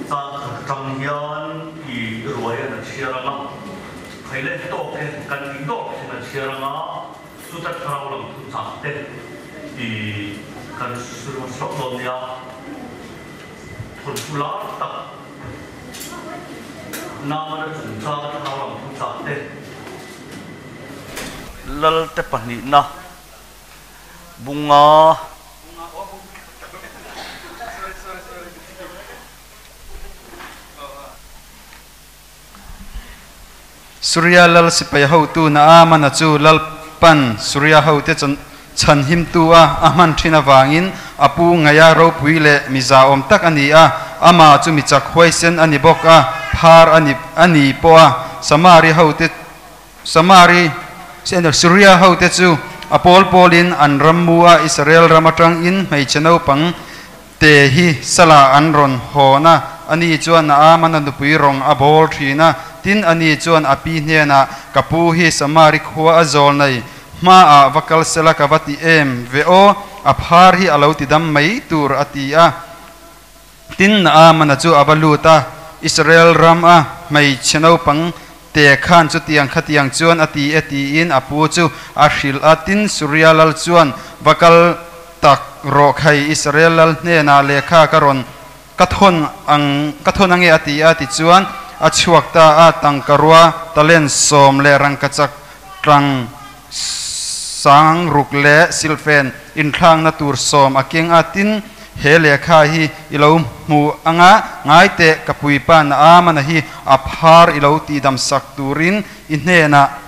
Chang khat atang hian i ruai an a chhiar ang a, thei leh tawk e kan tih tawk thin a chhiar ang a, chuta thlarau lam thuchah te i kan sawi hmasa dawn nia. Thawnthu lar tak Namana chungchang thlarau lam thuchah te. Lalte pahnihna bunga. Suria lal sipai hotu Naamana chu Lalpan Suria hote chhanhimtu a a hman thin avangin a pu ngaia ropui leh mi zahawm tak a ni a, amah chu mi chak huaisen a ni bawk a, phar a ni a ni pawh a, Samari hote Samari Suria hote chu a pawl pawlin an ram mu a, Israel ram atangin hmeichhe naupang Te hi Salah an rawn hawn a, ani chuan Naamana nupui rawng a bawl thin a. Tin, ani chuan a pi hnenah, Ka pu hi Samari khua a zawl nei, hmaah va kal sela ka va ti em ve aw, a phar hi a lo ti dam mai tur, a ti a. Tin, Naamana chu a va lut a, Israel ram a hmeichhe naupang te khan chutiang khatiang chuan a ti e tiin a pu chu a hrilh a. Tin, Suria lal chuan va kal tak rawh khai Israel lal hnenah lehkha ka rawn ka thawn ang ka thawn ange a ti a tichuan a chhuak ta a tangkarua talent sawm leh rangkachak tlang sang ruk leh silfen inthlakna tur sawm a keng a tin he lehkha hi i lo hmu anga ngai teh ka puipa na amana hi a phar i lo tihdam sak turin i hnenah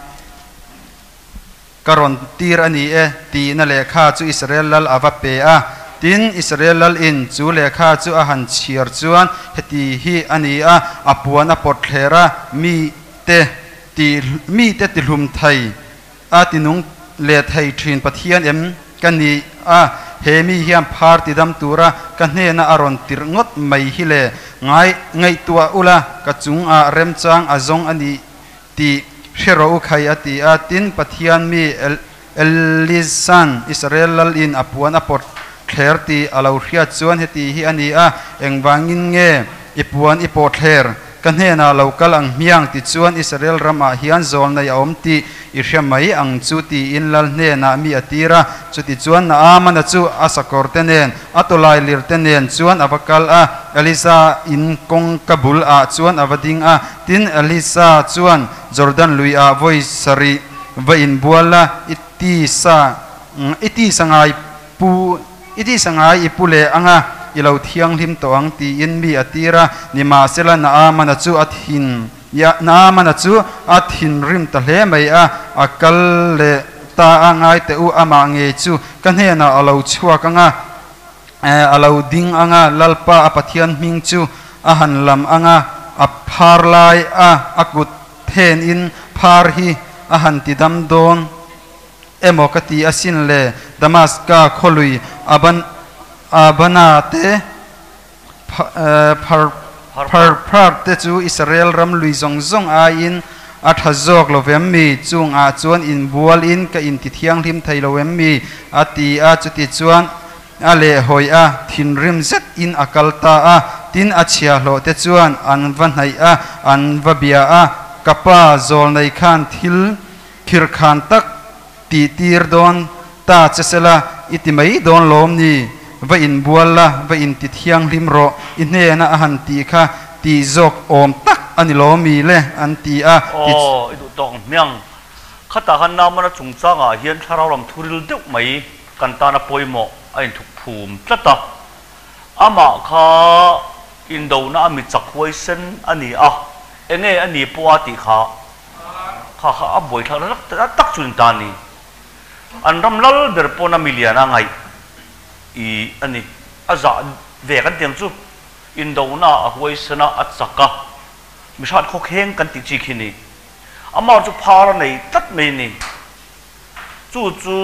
Ka rawn tir a ni e, tihna lehkha chu Israel lal a va pe a. Tin, Israel lal in chu lehkha chu a han chhiar chuan heti hi a ni a, a puan a pawt thler a, mi te ti mi te tihlum thei a tinung leh thei thin Pathian em ka ni a, he mi hian phar tidam tura ka hnena a rawn tirh ngawt mai hi le, ngai ngaihtuah ula ka chungah remchang a zawng a ni Tih hre rawh u khai a ti a. Tin, Pathian mi Elisan Israel lal in a puan a pawt thler tih a lo hriat chuan heti hi a ni a, Engvangin nge i puan i pawh thler? Ka hnenah lo kal ang hmiang ti chuan Israel ramah hian zawlnei a awm tih i hre mai ang chu tiin lal hnenah mi a tir a. Chutichuan Naamana chu a sakawrte nen A tawlai lir te nen chuan a va kal a, Elisa in kawngka bul ah chuan a va ding a. Tin, Elisa chuan Jordan lui ah vawi sarih va inbual a, I ti sa, i ti sa ngai pu, i ti sa ngai i pu leh ang a, i lo thianghlim tawh ang tiin mi a tir a. Nimahsela, Naamana chu a thin, Naamana chu a thinrim ta hle mai a, a kal leh ta a, ngai teh u, amah ngei chu Ka hnenah a lo chhuak ang a, a lo ding ang a, Lalpa a Pathian hming chu a han lam ang a, a phar lai a a kut phenin phar hi a han ti dam dawn emaw ka ti asin le, Damaska khawlui Abana te Phar phar te chu Israel ram lui zawng zawng aiin a tha zawk lo vem mi? Chungah chuan inbual in ka inti thianghlim thei lo em mi? a ti a. Chuti chuan a lehhawi a, thinrim zet in a kal ta a. Tin, a chhiahhlawh te chuan an va hnaih a, an va bia a, Ka pa zawlnei khan thil khirkhan tak Tih tir dawn ta che sela i ti mai dawn lawm ni? Va inbual la, va inti thianghlim rawh, i hnena a han tih kha tih zawk awm tak a ni lawm mi le? an ti a. Aw, i duh tawk ang hmiang. Khatah khan Naamana chungchangah hian thlarau lam thu ril deuh mai kan tana pawimawh a inthuk phum tlat a. Amah kha indona a mi chak huaisen a ni a, enge a ni pawh a tih kha Kha kha a buaithlak na tak tak chu ni ta ni. An ram lal ber pawn a milian a ngaih i a ni. A zah ve kan tiang chu indona a huaisen a, a chak a, mihrat khawkheng kan tih chi khi ni. Amah chu phar a nei tlat mai ni. Chu chu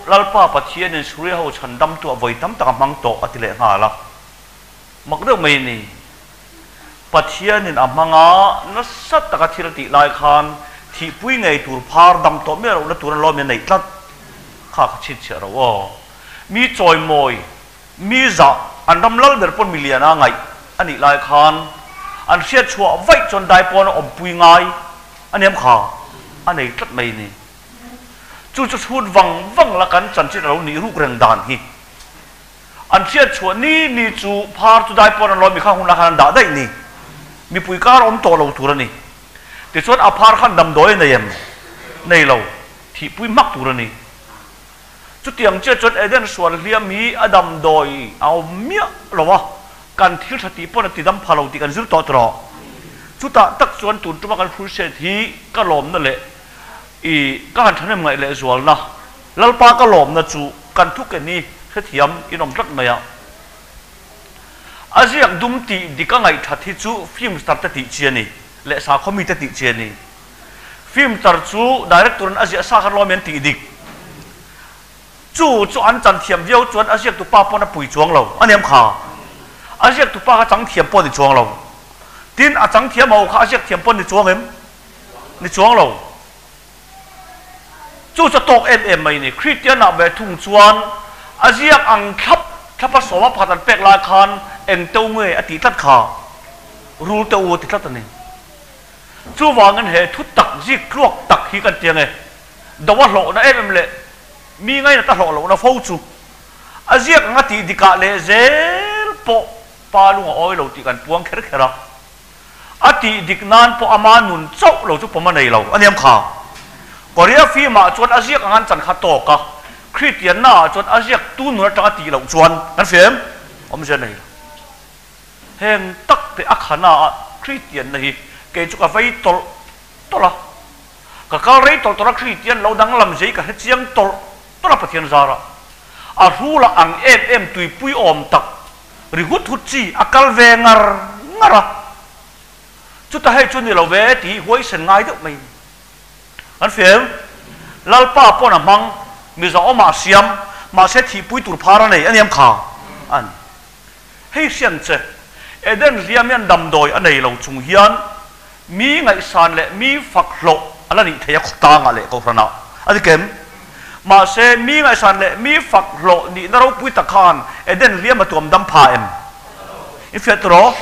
Lalpa Pathianin Suria ho chhandamtu a vawi tam tak a hmang tawh a ti leh nghal a. Mak deuh mai ni. Pathianin a hmanga nasa taka thil a tih lai khan thihpui ngei tur phar dam tawh miah lohna tur an lawm in a neih tlat kha ka chhinchhiah ro aw. Mi chawimawi, mi zah, an ram lal ber pawn miliana ngaih a nih lai khan An hriat chhuah vaih chuan dai pawn a awmpui ngai a niam kha a nei tlat mai ni. Chu chu chhut vang vang la kan chanchin a lo nih ruk reng dan hi. An hriat chhuah ni ni chu phar chu dai pawn an lawm mi kha hun ah khan an dah daih ni. Mipui kar awm tawh lo tur a ni. Tichuan a phar khan damdawi a nei em? Nei lo. Thihpui hmak tur a ni. Chutiang chiah chuan Eden sual hliam hi a damdawi a awm miah lo a, kan thil tha tih pawn a ti dam pha lo tih kan zir tawh tawh. Chutah tak chuan tun tuma kan crusade hi ka lawmna leh i ka han thahnem ngaih leh zualna, Lalpa ka lawmna chu kan thuken hi hrethiam in awm tlat mai a. A ziak dum tih dik a ngaihthat hi chu film star te tih chi a ni leh sakhaw mite tih chi a ni. Film tar chu director in a ziah sa khan lawm i an tih dik. Chu chu an chan thiam viau chuan a ziaktu pa pawn a pui chuang lo a niam kha. A ziaktu pa kha chang thiam pawh ni chuang lo. Tin, a chang thiam ho kha a ziak thiam pawh ni chuang em? Ni chuang lo. Chu chu a tawk em em mai ni. Kristian ah ve thung chuan a ziak ang thlap thlap a sawma pakhat an pek lai khan eng teu nge a tih tlat kha. Rul teu u a ti tlat a ni. Chuvangin he thu tak zik tluak tak hi kan tiang e. Do a hlawhna em em leh mi ngainat a hlawh lohna fo chu a ziak anga tih dikah leh zel pawh pa lung a awi lo tih kan puang kher kher a. A tih dik nan pawh ama nun chauh lo chu pawm a nei lo a niam kha. Korea film ah chuan a ziak anga an chan kha tawk a, Kristianna ah chuan a ziak tu nun atanga tih loh chuan kan hria em? Awmzia nei lo. Heng tak te a khana a Kristianna hi kei chu ka vei tawlh tawlh a, ka kal rei tawlh tawlh a Kristian lo danglam zei ka hre chiang tawlh tawlh a Pathian zara a hrula ang em em tuipui awm tak ri hut hut chi a kal ve ngar ngar a, chuta hei chu ni lo ve tih huaisen ngai deuh mai Kan hria em? Lalpa pawn a hmang, mizo awmah a siam, mahse thihpui tur phar a nei a niam kha a ni. Hei hrian che, Eden hliam hian damdawi a nei lo chung hian mi ngaihsan leh mi fak hlawh a la nih thei a khawtangah leh kohhranah a ni kem. Mahse, mi ngaihsan leh mi fak hlawh nihna ropui tak khan Eden hliam a tuam dam pha em? I hriat rawh.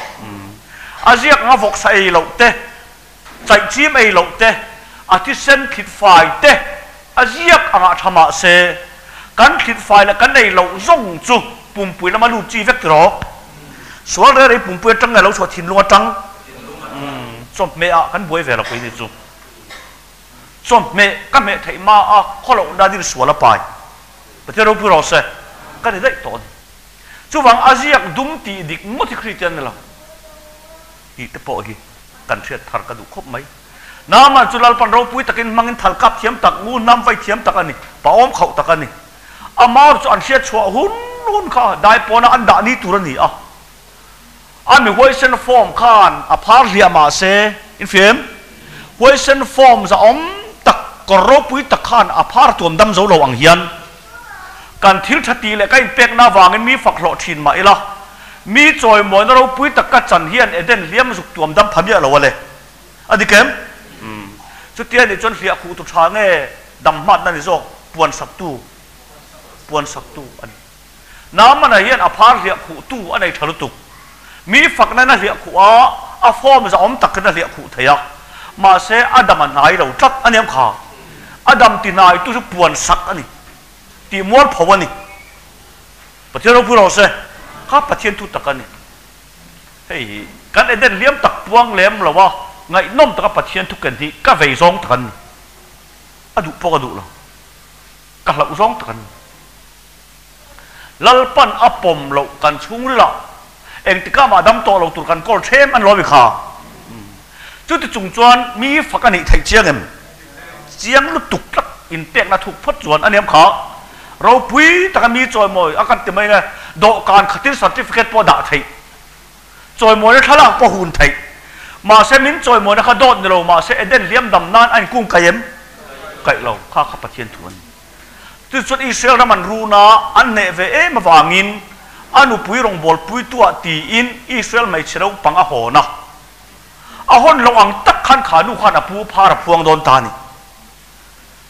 A ziak anga vawksa ei loh te, chaihchim ei loh te, a thisen thlit fai te a ziak angah tha mah se, kan thlit fai leh kan ei loh zawng chu pumpui lama lut chi vek tiraw? Sual rei rei pumpui atang nge lo chhuah thinlung atang? Umm, chawhmeh ah kan buai ve lo keini chu. Chawhmeh ka hmeh theih hma a khawloh na din sual a pai. Pathian ropui rawh se, ka ni daih tawh a ni. Chuvang a ziak dum tih dik ngawt hi Kristian ni lo. Tih te pawh hi kan hriat thar ka duh khawp mai. Naaman chu Lalpan ropui takin hmangin thal kap thiam tak, ngu hnam vai thiam tak a ni, paawm khauh tak a ni. A maur chu an hriat chhuah hun hun kha dai pawna an dah ni tur a ni a. A mi huaisen form khan a phar hliah mah se, infiam huaisen form zahawm tak, kawr ropui tak khan a phar tuam dam zo lo ang hian Kan thil tha tih leh ka inpekna avangin mi fak hlawh thin mah ila, mi chawimawina ropui tak ka chan hian Eden hliam zuk tuam dam pha miah lo a le. A dik em? Umm. Chutia nih chuan hliah khuh tu tha nge dam hmatna ni zawk puan saktu puan saktu a ni. Naamana hian a phar hliah khuh tu a nei tha lutuk. Mi fakna in a hliah khuh a, a form zahawm takin a hliah khuh thei a. Mahse a dam a hnai lo tlat a niam kha. A dam ti hnai tu chu puan sak a ni. Tih mual pho a ni. Pathian ropui rawh se. Kha Pathian thu tak a ni. Hei hi kan Eden hliam tak puang lem lo a, ngaihnawm taka Pathian thu ken hi ka vei zawng tak an ni. A duh pawh ka duh lo. Ka hlauh zawng tak an ni. Lalpan a pawm loh kan chhungrilah engtikah mah dam tawh lo tur kan kawl ṭhem an lawm i kha. Chuti chung chuan mi fak a nih theih chiang em? Chiang lutuk tlat inpekna thuk phawt chuan a niam kha. Ropui taka mi chawimawi a kan ti mai nge dawhkan khatin certificate pawh dah theih. Chawimawina thlalak pawh hun theih. Mahse min chawimawina kha dawt ni lo mahse Eden hliam dam nan a inkung kaih em? Kaih lo. Kha kha Pathian thu a ni. Tichuan Israel ram an run a, an hneh ve em avangin a nupui rawngbawlpui tuah tiin Israel hmeichhe naupang a hawn a. A hawn loh ang tak khan kha nu khan a pu phar a phuang dawn ta a ni.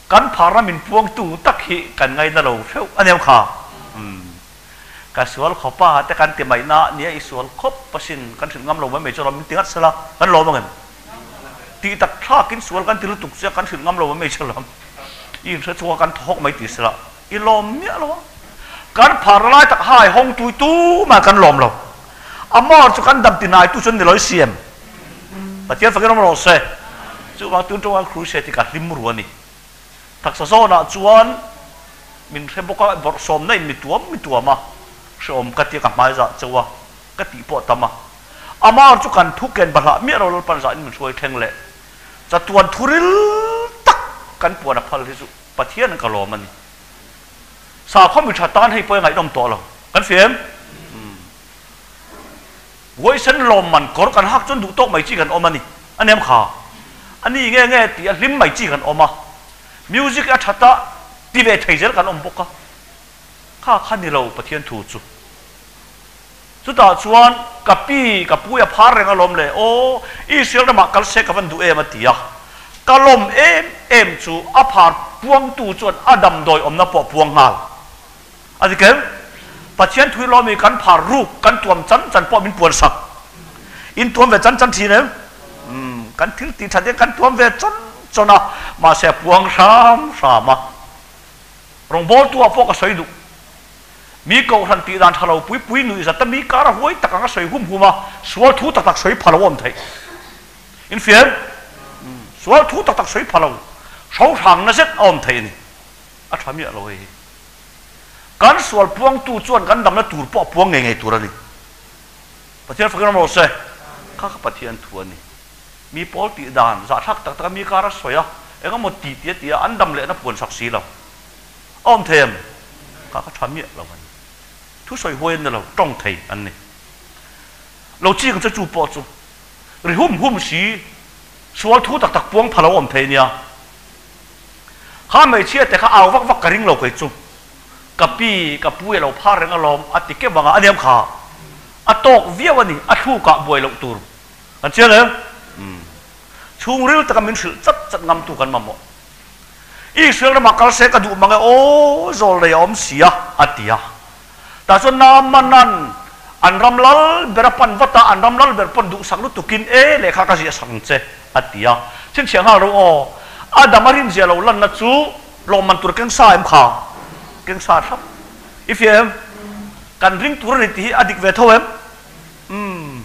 Kan phar ram in puangtu tak hi kan ngaina lo hreuh a nia kha. Umm. Ka sual khawp a te kan ti mai na nia i sual khawp asin kan hrilh ngam lo mai mai chu lawm min ti ngat sela kan lawm ang em? Tih tak thlakin sual kan ti lutuk che kan hrilh ngam lo mai mai chu lawm i inhre chhuak a kan thaw hawk mai ti sela i lawm miah lo a. Kan phar lai tak hai hawng tui tumah kan lawm lo. A mar chu kan dam ti hnai tu chuan ni lo i siam. Pathian fakin awm rawh se. Chuvang tun tawng a crusade hi ka hlim ru a ni. Taksa zawnah chuan min hre bawk a, bawrhsawmna in mi tuam mi tuam a, hrehawm ka tia ka hmai zah chauh a, ka tih pawh a tam a. Amar chu kan thu ken bahlah miah lo Lalpan zah in min hruai thleng leh chatuan thu ril tak kan puan a phal hi chu Pathian ka lawm a ni. Sakhaw mi tha tan hei pawh i ngaihnawm tawh lo. Kan fim? Umm. Huaisen lawmman kawr kan hak chuan duh tawk mai chi kan awm a ni. A nem kha. A ni nge nge tih a hlim mai chi kan awm a. Music a that a ti ve thei zel kan awm bawk a. Kha kha ni lo Pathian thu chu. Chutah chuan ka pi, ka pui a phar reng alawm le, aw Israel ramah kal se ka van duh em a ti a. Ka lawm em em chu a phar puangtu chuan a damdawi awmna pawh a puang nghal. A ti kem? Pathian thui lawmi kan phar ruk, kan tuam chan chan pawh min puan sak. In tuam ve chan chan thin em? Umm, kan thil tih that hian kan tuam ve chawn chawn a, mahse a puang hram hram a. Rawngbawltu ah pawh ka sawi duh. Mi kohhran tih dan tha lo pui pui nuih zat a mi kar a huai tak ang a sawi hum hum a, sual thu tak tak sawi pha lo a awm theih. Infiam? Umm, sual thu tak tak sawi pha lo, hro hrangna zet a awm theih a ni. A tha miah lo hei hi. Kan sual puangtu chuan kan damna tur pawh a puang ngei ngei tur a ni. Pathian fakin awm rawh se. Kha kha Pathian thu a ni. Mi pawl tih dan zahthlak tak taka mi kar a sawi a, eng emaw ti ti a ti a, an dam lehna puan sak si lo. A awm thei em? Kha kha tha miah lo a ni. Thu sawi huai an ni lo, tawng thei an ni. Lo ching che chu pawh chu ri hum hum si, sual thu tak tak puang pha lo awm thei nia. Kha hmeichhia te kha au vak vak ka ring lo kei chu. Ka pi, ka pu i lo phar reng alawm a ti keuh ang a, a niam kha. A tawk viau a ni, a thlukah buai loh tur. Kan chiang em? Umm. Chhungril taka min hrilh chat chat ngamtu kan mamawh. Israel ramah kal se ka duh mang e aw, zawl rei a awm si a, a ti a. Tah chuan Naamanan an ram lal ber a pan vat a, an ram lal ber pawn duhsak lutukin e lehkha ka ziah sak ang che, a ti a. Chhinchhiah nghal ro aw, a dam a rinzia lo lanna chu lawmman tur keng sa em kha? Keng sa thlap. I fiah em? Kan ring tur a ni tih hi a dik ve tho em? Umm.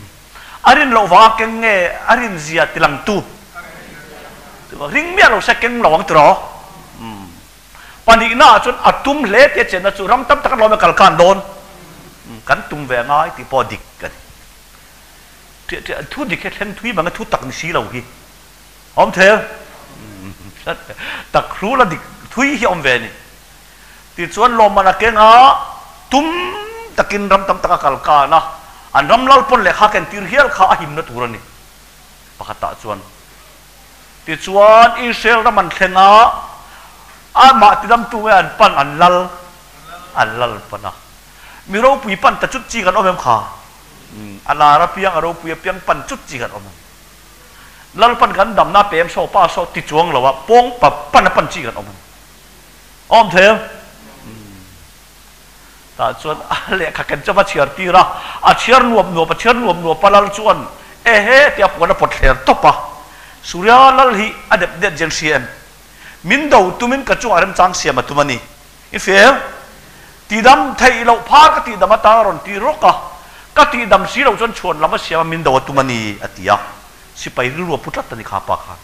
A rin loh vanga keng nge a rinzia tilangtu? Ring miah lo se keng lo ang tiraw? Umm. Pahnihna ah chuan a tum hle tia chenna chu ram tam tak an lawm e kal khan dawn kan tum ve ngai tih pawh a dik a ni. Ṭiah ṭiah thu dik hi thleng thui mang e thu tak ni si lo hi a awm thei em? Tak hrul a dik thui hi a awm ve a ni. Tichuan lawmman a keng a, tum takin ram tam tak a kal khan a, an ram lal pawn lehkha kentir hial kha a himna tur a ni pakhatah chuan. Tichuan, Israel ram an thleng a, amah tidamtu nge an pan an lal? An lal pan a. Mi ropui pan ta chut chi kan awm em kha? A lar apiang, a ropui apiang pan chut chi kan awm em? Lal pan kan damna pem saw pa saw ti chuang lo a, pawng pa pan a pan chi kan awm em? Awm thei em? Tah chuan a lehkha ken chu a va chhiar tir a, a chhiar nuap nuap, a chhiar nuap nuap a, lal chuan ehe tia puan a pawt thler tawp a. Surya lal hi a dep det zen hria em? Min do tumin ka chungah remchang siam a tum a ni. I fel? Tidam theih loh phar ka tihdam atang a rawn ti rawk a, ka tihdam si loh chuan chhuan lam a siam a min do a tum a ni, a ti a. Sipai rilru a pu tlat a ni kha pa khan.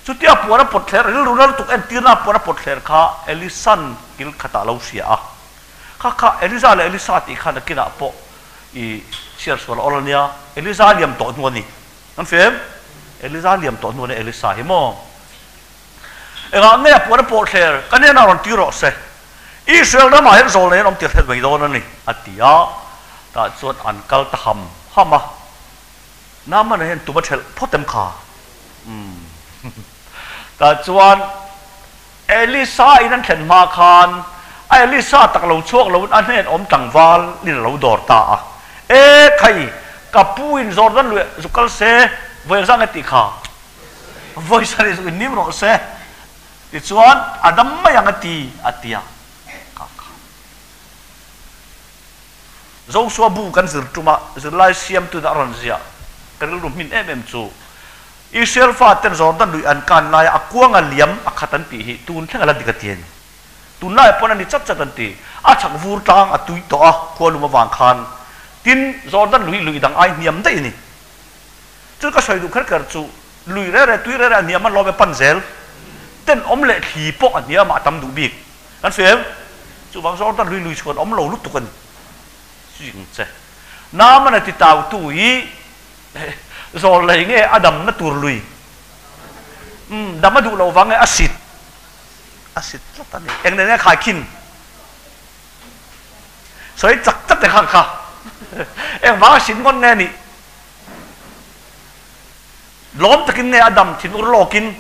Chutia puan a pawt thler, rilru na lutuk entirna a puan a pawt thler kha Elisan kil khatah a lo hria a. Kha kha Eliza leh Elisa tih kha nakinah pawh i chhiar sual a awl a nia, Eliza liam tawh hnu a ni. Kan fem? Eliza liam tawh hnu a nia Elisa hi maw? Engah nge a puan a pawh thler? Ka hnenah rawn ti rawh se. Israel ramah hian zawl nei an awm tir hret mai dawn a ni, a ti a. Tah chuan an kal ta ham ham a. Naamana hian tum a ṭhelh phawt em kha? Umm. Tah chuan Elisa in an thlen hma khan a Elisa tak lo chhuak loin a hnen awm tlangval in a lo dawr ta a. E khai, ka pu in Jordan luih zuk kal se, vawi engzah nge tih kha? Vawi sarih zuk in nim rawh se. Tichuan a dam mai ang a ti, a ti a. Kha kha. Joshua bu kan zir tuma zirlai siamtuin a rawn ziah ka rilru hmin em em chu Israel faten Jordan lui an kan laia a kuanga liam a khat an tih hi tun thleng a la dik a ti a ni. Tunlai pawn a ni chat chat an ti. A chhak vur tlang a tui tawh a, khua lum avang khan. Tin, Jordan lui lui dang ai hniam daih a ni. Chu ka sawi duh kher kher chu, lui re re, tui re re a hniam a lawm e pan zel. Ten awm leh thli pawh a hniam ah a tam duh bik. Kan sawi em? Chuvang Jordan lui lui chhuan awm lo lutuk a ni. Ching che. Naman a ti tau tu hi zawl lei nge a damna tur lui? Umm, dam a duh lo vang nge a sit? A sit tlat a ni. Eng nen nge khaikhin? Sawi chak chak te kha kha. Eng vang a sit ngawt nge nih? Lawm takin nge a dam thin ur lawkin?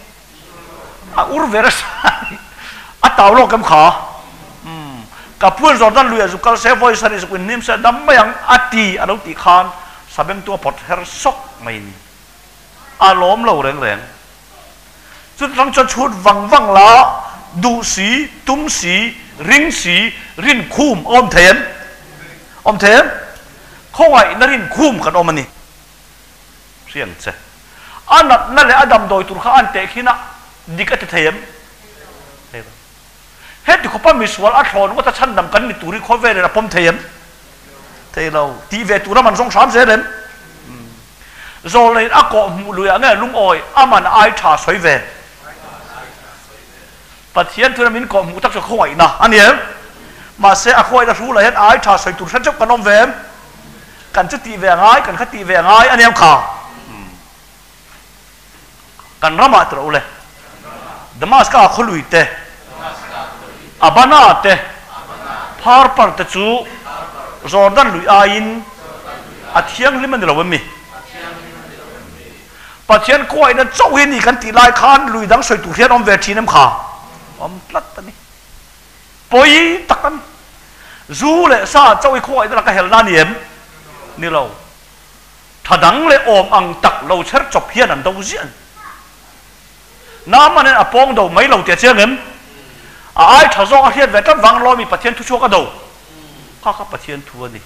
A ur ve rasa a ni. A tau lawk em kha? Umm. Ka puan Jordan lui a zuk kal se, vawi sarih zuk inhnim se a dam mai ang a ti a lo tih khan Sabengtu a pawt her sawk mai ni. A lawm lo reng reng. Chutang chuan chhut vang vang la, duh si, tum si, ring si, rin khum a awm thei em? Awm thei em? Khawngaihna rin khum kan awm a ni. Hriang che. A natna leh a damdawi tur kha an teh khin a, dik a ti thei em? Thei lo. Heti khawpa misual a thlawn ngawt a chhandam kan ni tur hi khawvelin a pawm thei em? Thei lo. Tih ve tura man zawng hram zel em? Zawlneiin a kawh hmuh luiah nge lungawi a man ai tha sawi ve? Pathian thuna min kawh hmuh tak chu khawngaihna a ni em? Mahse a khawngaihna hrulah hian ai tha sawi tur hre chauh kan awm ve em? Kan chu tih ve a ngai, kan kha tih ve a ngai a ni em kha? Kan ramah tirh ule. Damaska khawlui te, Abana te, Pharpar te chu Jordan lui aiin a thianghlim a ni lo em mi? Pathian khuaina chauh hi ni kan tih lai khan lui dang sawi tur hian awm ve thin em kha? Awm tlat a ni. Pawi tak a ni. Zu leh sa chauh hi khuaina laka helna a ni em? Ni lo. Tha dang leh awm ang tak lo chher chawp hian an do ziah a ni. Naaman-in a pawng do mai lo tih a chiang em? A ai tha zawk a hriat ve tlat vang lawmi Pathian thu chhuak a do. Kha kha Pathian thu a ni.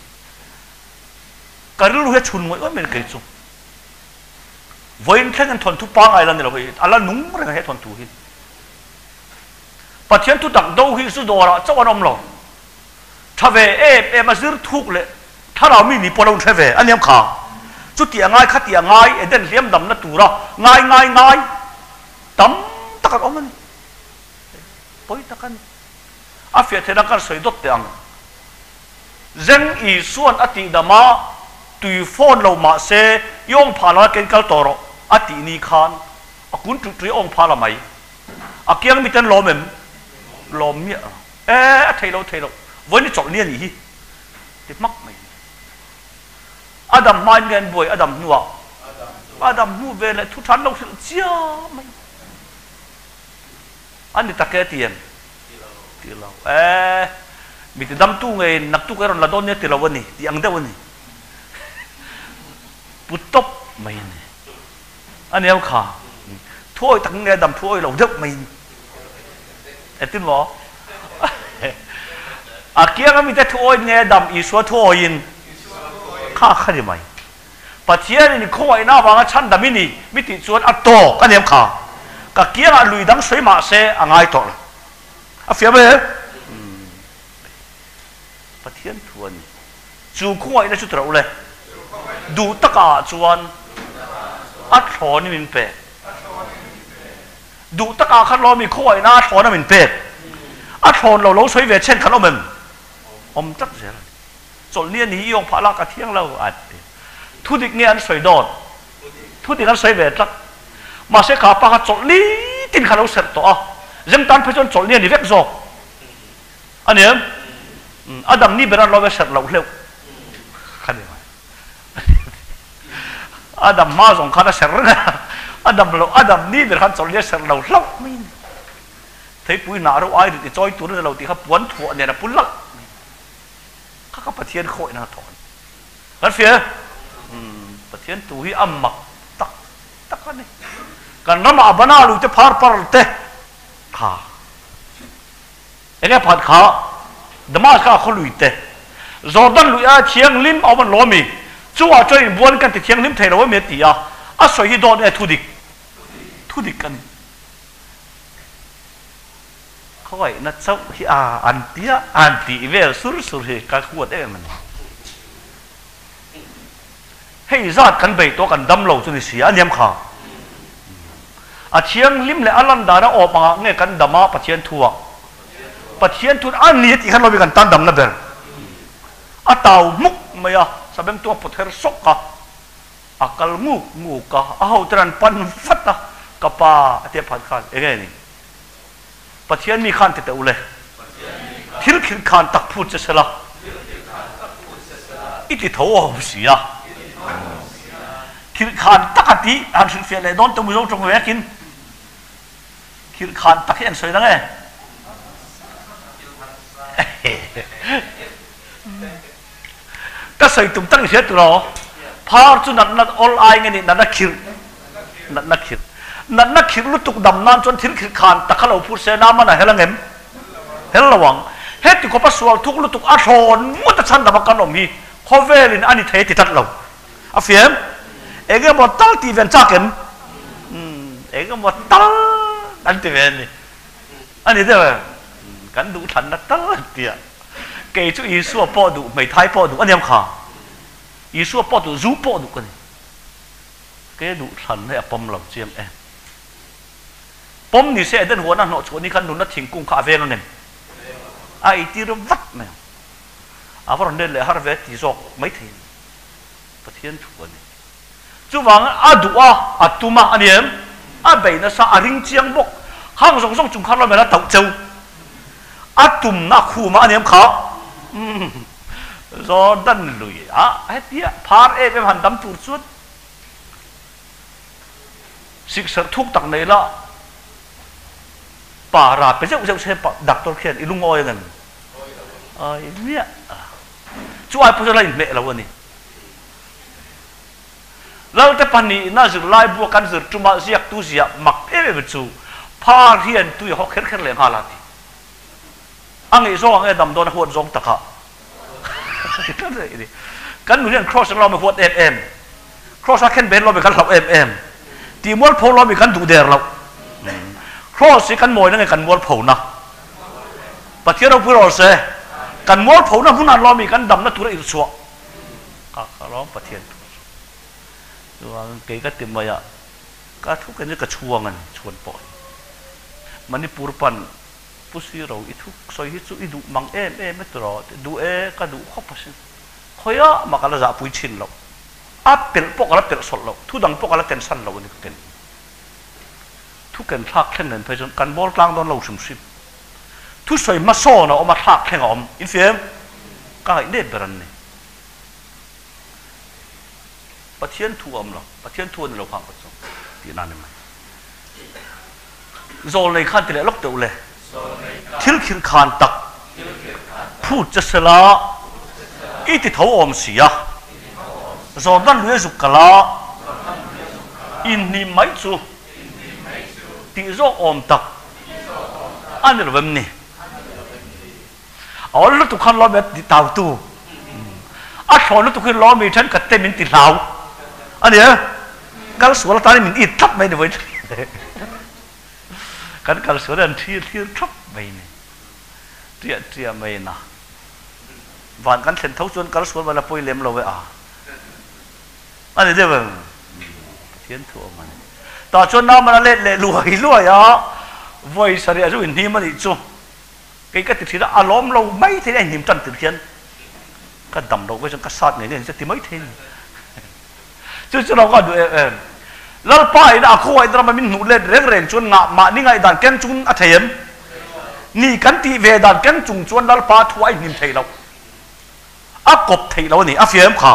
Ka rilru hi a chhun ngawih ngawih mai kei chu. Vawiin thleng in thawnthu pangai la ni lo hei, a la nung reng a he thawnthu hi. Pathian thu tak do hi zu dawrah chauh an awm lo. Tha ve em em a zir thuk leh thlarau mi ni pawh lo hre ve a niam kha. Chuti a ngai khati a ngai Eden hliam damna tura ngai ngai ngai tam tak an awm a ni. Pawi tak a ni. A fiah theihna kan sawi dawt teh ang. Zeng Isuan a tih dam a, tui phone lo mah se i awng phah la ken kal tawh rawh a tih ni khan a kun ṭuih ṭuih a awng phah la mai. A kiang miten lawm em? Lawm miah lo. E, a thei lo, thei lo. Vawiin i chawlh ni a nih hi. Ti hmak mai. A dam hmain nge an buai, a dam hnuah? A dam hnu ve leh thu than lo hrilh chiam mai. A ni tak e ti em? Ti lo. E, mi ti damtu ngeiin naktuk e rawn la dawn nia ti lo a ni, ti ang deuh a ni. Pu tawp mai a ni. A nia kha. Thuawi tak nge dam thuawi lo deuh mai ni. Engtin maw? A kiang a mite thuawi nge dam Isua thuawiin? Kha kha ni mai. Pathianin khawngaihna avanga chhandam i ni mi tih chuan a tawk a nia kha. Ka kiangah lui dang sawi mah se a ngai tawh lo. A fiah mai e. Pathian thu a ni. Chu khawngaihna chu tirh ule. Duh takah chuan a thlawn i min pek. Duh takah khan lawmi khawngaihna a thlawn a min pek. A thlawn lo lo sawi ve chen khan awm em? Awm tlat zel a ni. Chawlhni a ni i awng phah lak a thiang lo a ti. Thu dik nge an sawi dawn? Thu dik an sawi ve tlat. Mahse kha pa kha chawlhni tin kha lo serh tawh a. Zeng tan phei chuan chawlhni a ni vek zawk. A ni em? A dam ni ber an lawm e serh loh hleuh kha ni mai. A dam hma zawng khan a serh reng a, a dam loh a dam ni ber khan chawlhni a serh lo hlauh mai a ni. Theipui hnah reuh ai rit i chawi tur a ni lo tih kha puan thuah nen a pu lalh mai. Kha kha Pathian khawihna a thawh a ni. Kan hria e? Pathian tu hi a mak tak tak a ni. Kan ramah a bana lui te phar par te kha. Enge phat kha Damascus khaw lui te. Jordan lui aia thianghlim a awm an lo ami? Chu ah chuan inbualin kan ti thianghlim thei lo ami a ti a, a sawi hi dawt nge thudik? Thudik a ni. Khawngaihna chauh hi a an tia an tih vel sur sur hi ka huat em em a ni. Hei zat kan bei tawh kan dam lo chu ni si a niam kha. A thianghlim leh a lan dan a awm angah nge kan dam a Pathian thu ah? Pathian thu a ni a tih khan lo mi kan tan damna ber. A tau hmuk mai a, sabengtu a pawt her sawk a, a kal nguk nguk a, a hoten an pan vat a, ka pa a tia phat khan enge ni? Pathian mi khan ti teh u le. Thil khirh khan tak phut che sela. I ti tho awm si a. Khirh khan tak a tih han hrilhfiah leh dawn teh Mizo tawng vekin. Khirh khan tak hi an sawi dang e. Ka sawi tum tak i hria tur aw. Phar chu natna awl ai nge nih natna khirh natna khirh natna khirh lutuk dam nan chuan thil khirh khan tak kha lo phur se na man a hel angem? Hel lo ang. Heti khawpa sual thuk lutuk a thlawn ngawt a chhan dam a kan awm hi khawvelin a ni thei a ti tlat lo. A fiam? Eng emaw tal tih ve an chak em? Umm eng emaw tal an ti ve a ni. A ni deuh em? Kan duh thlanna tal an ti a. Kei chu Isua pawh duh, hmeithai pawh duh a niam kha. Isua pawh duh, zu pawh duh ka ni. Kei duh thlan hei a pawm lo chiang em. Pawm ni se Eden huana hnawh chhuah ni khan nunna thingkung kha a veng angem? A eitir vat mai ang. A va rawn let leh har ve ti zawk maithei a ni. Pathian thu a ni. Chuvangin a duh a, a tum a, a ni em? A bei nasa, a ring chiang bawk. Khang zawng zawng chung khan lo mel a tauh cheu. A tumna a khum a, a ni em kha? Umm, Jordan lui a hetia phar em em han dam tur chuan sikserh thuk tak nei la, pa ra pe zeuh zeuh se doctor khian i lungawi ang em? Ai miah. Chu ai pawh chuan la inhmeh lo a ni. Lalte pahnihna zirlai bua kan zir ṭuma ziaktu ziah mak em em chu phar hian tui a haw kher kher leh nghal a ti. A ngeih zawng ang e damdawn a huat zawng takah kan nu hian cross ang lawm i huat em em, cross a khen ben lawm i kan hlauh em em, tih mualpho lawm i kan duh der loh. Cross hi kan mawina nge kan mualphona? Pathian ropui rawh se, kan mualphona hmunah lawm i kan damna tura irhchhuah. Ka ka lawm Pathian thu chu. Chuvangin kei ka ti mai a, ka thu ken chu ka chhuang a ni, chhuan pawh hi. Manipur pan Pu Siro i thu sawi hi chu i duh mang em em e tiraw? Duh e, ka duh khawp asin. Khawiah mah ka la zahpui thin loh. A pelh pawh ka la pelh sawlh loh, thu dang pawh ka la ken san loh a ni ka ken. Thu ken thlak thleng nen phei chuan kan bawl tlang dawn lo hrim hrim. Thusawi hmasawn a awm a, thlak thleng a awm. Infiam? Ka ngaih nep ber an ni. Pathian thu a awm lo, Pathian thu a ni lo khang kha chu tih nan ni mai. Zawlnei khan ti leh lawk teuh le. Thil khirh khan tak phut che sela i ti tho awm si a. Jordan lui a zuk kal a, inhnim mai chu tih zawk awm tak a ni lo em ni? A awl lutuk khan lawm e ti tau tu. A thlawn lutuk hi lawm i thenkhat te min ti hlau a nia. Kal sual atan min it thlap mai ni vawi Kan kal sual an thlir thlir thap mai ni. Triah triah mai na. Van kan thlen tho chuan kal sual vala pawi lem lo e a. A ni deuh em? Pathian thu awm a ni. Tah chuan Naamana let leh luai luai a, vawi sarih a zu inhnim a nih chu. Kei ka ti thin a, a lawm lo mai thei a inhnim tan tir hian ka dam lo vei chuan ka sat ngei ngei ang che ti mai thei a ni. Chu chu lo ka duh em em. Lalpa ina a khawngaih rama min hnuh let reng reng chuan ngah mahni ngaihdan keng chung a thei em? Ni kan tih ve dan keng chung chuan Lalpa thu a inhnim thei lo. A kawp theih lo a ni, a fiah em kha?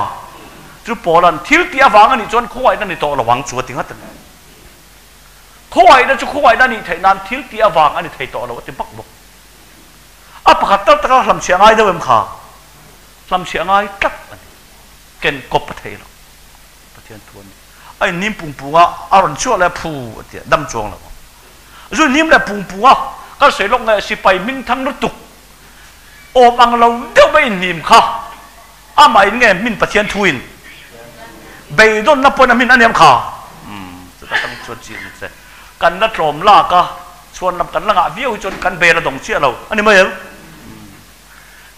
Chu Paula'n thil tih avang a nih chuan khawngaihna ni tawh lo ang chu a ti ngat a ni. Khawngaihna chu khawngaihna a nih theih nan thil tih avang a ni thei tawh lo a ti bak bawk. A pakhat tal taka hlamchhiah ngai deuh em kha? Hlamchhiah ngai tlat a ni. Ken kawp a thei lo. Pathian thu a ni. A inhnim pung pung a, a rawn chhuah leh a phu a ti a, dam chuang lo ang. Zu inhnim leh pung pung a, kan sawi lawk nge sipai hmingthang lutuk awm ang lo deuh mai inhnim kha. Amah in nge hmin Pathian thu in beidawnna pawhin a hmin a niam kha. Umm chuta tang chuan chi ni che. Kan la tlawm lak a, chhuan lam kan la ngah viau hi chuan kan bel a dawng chiah lo a ni mai em? Umm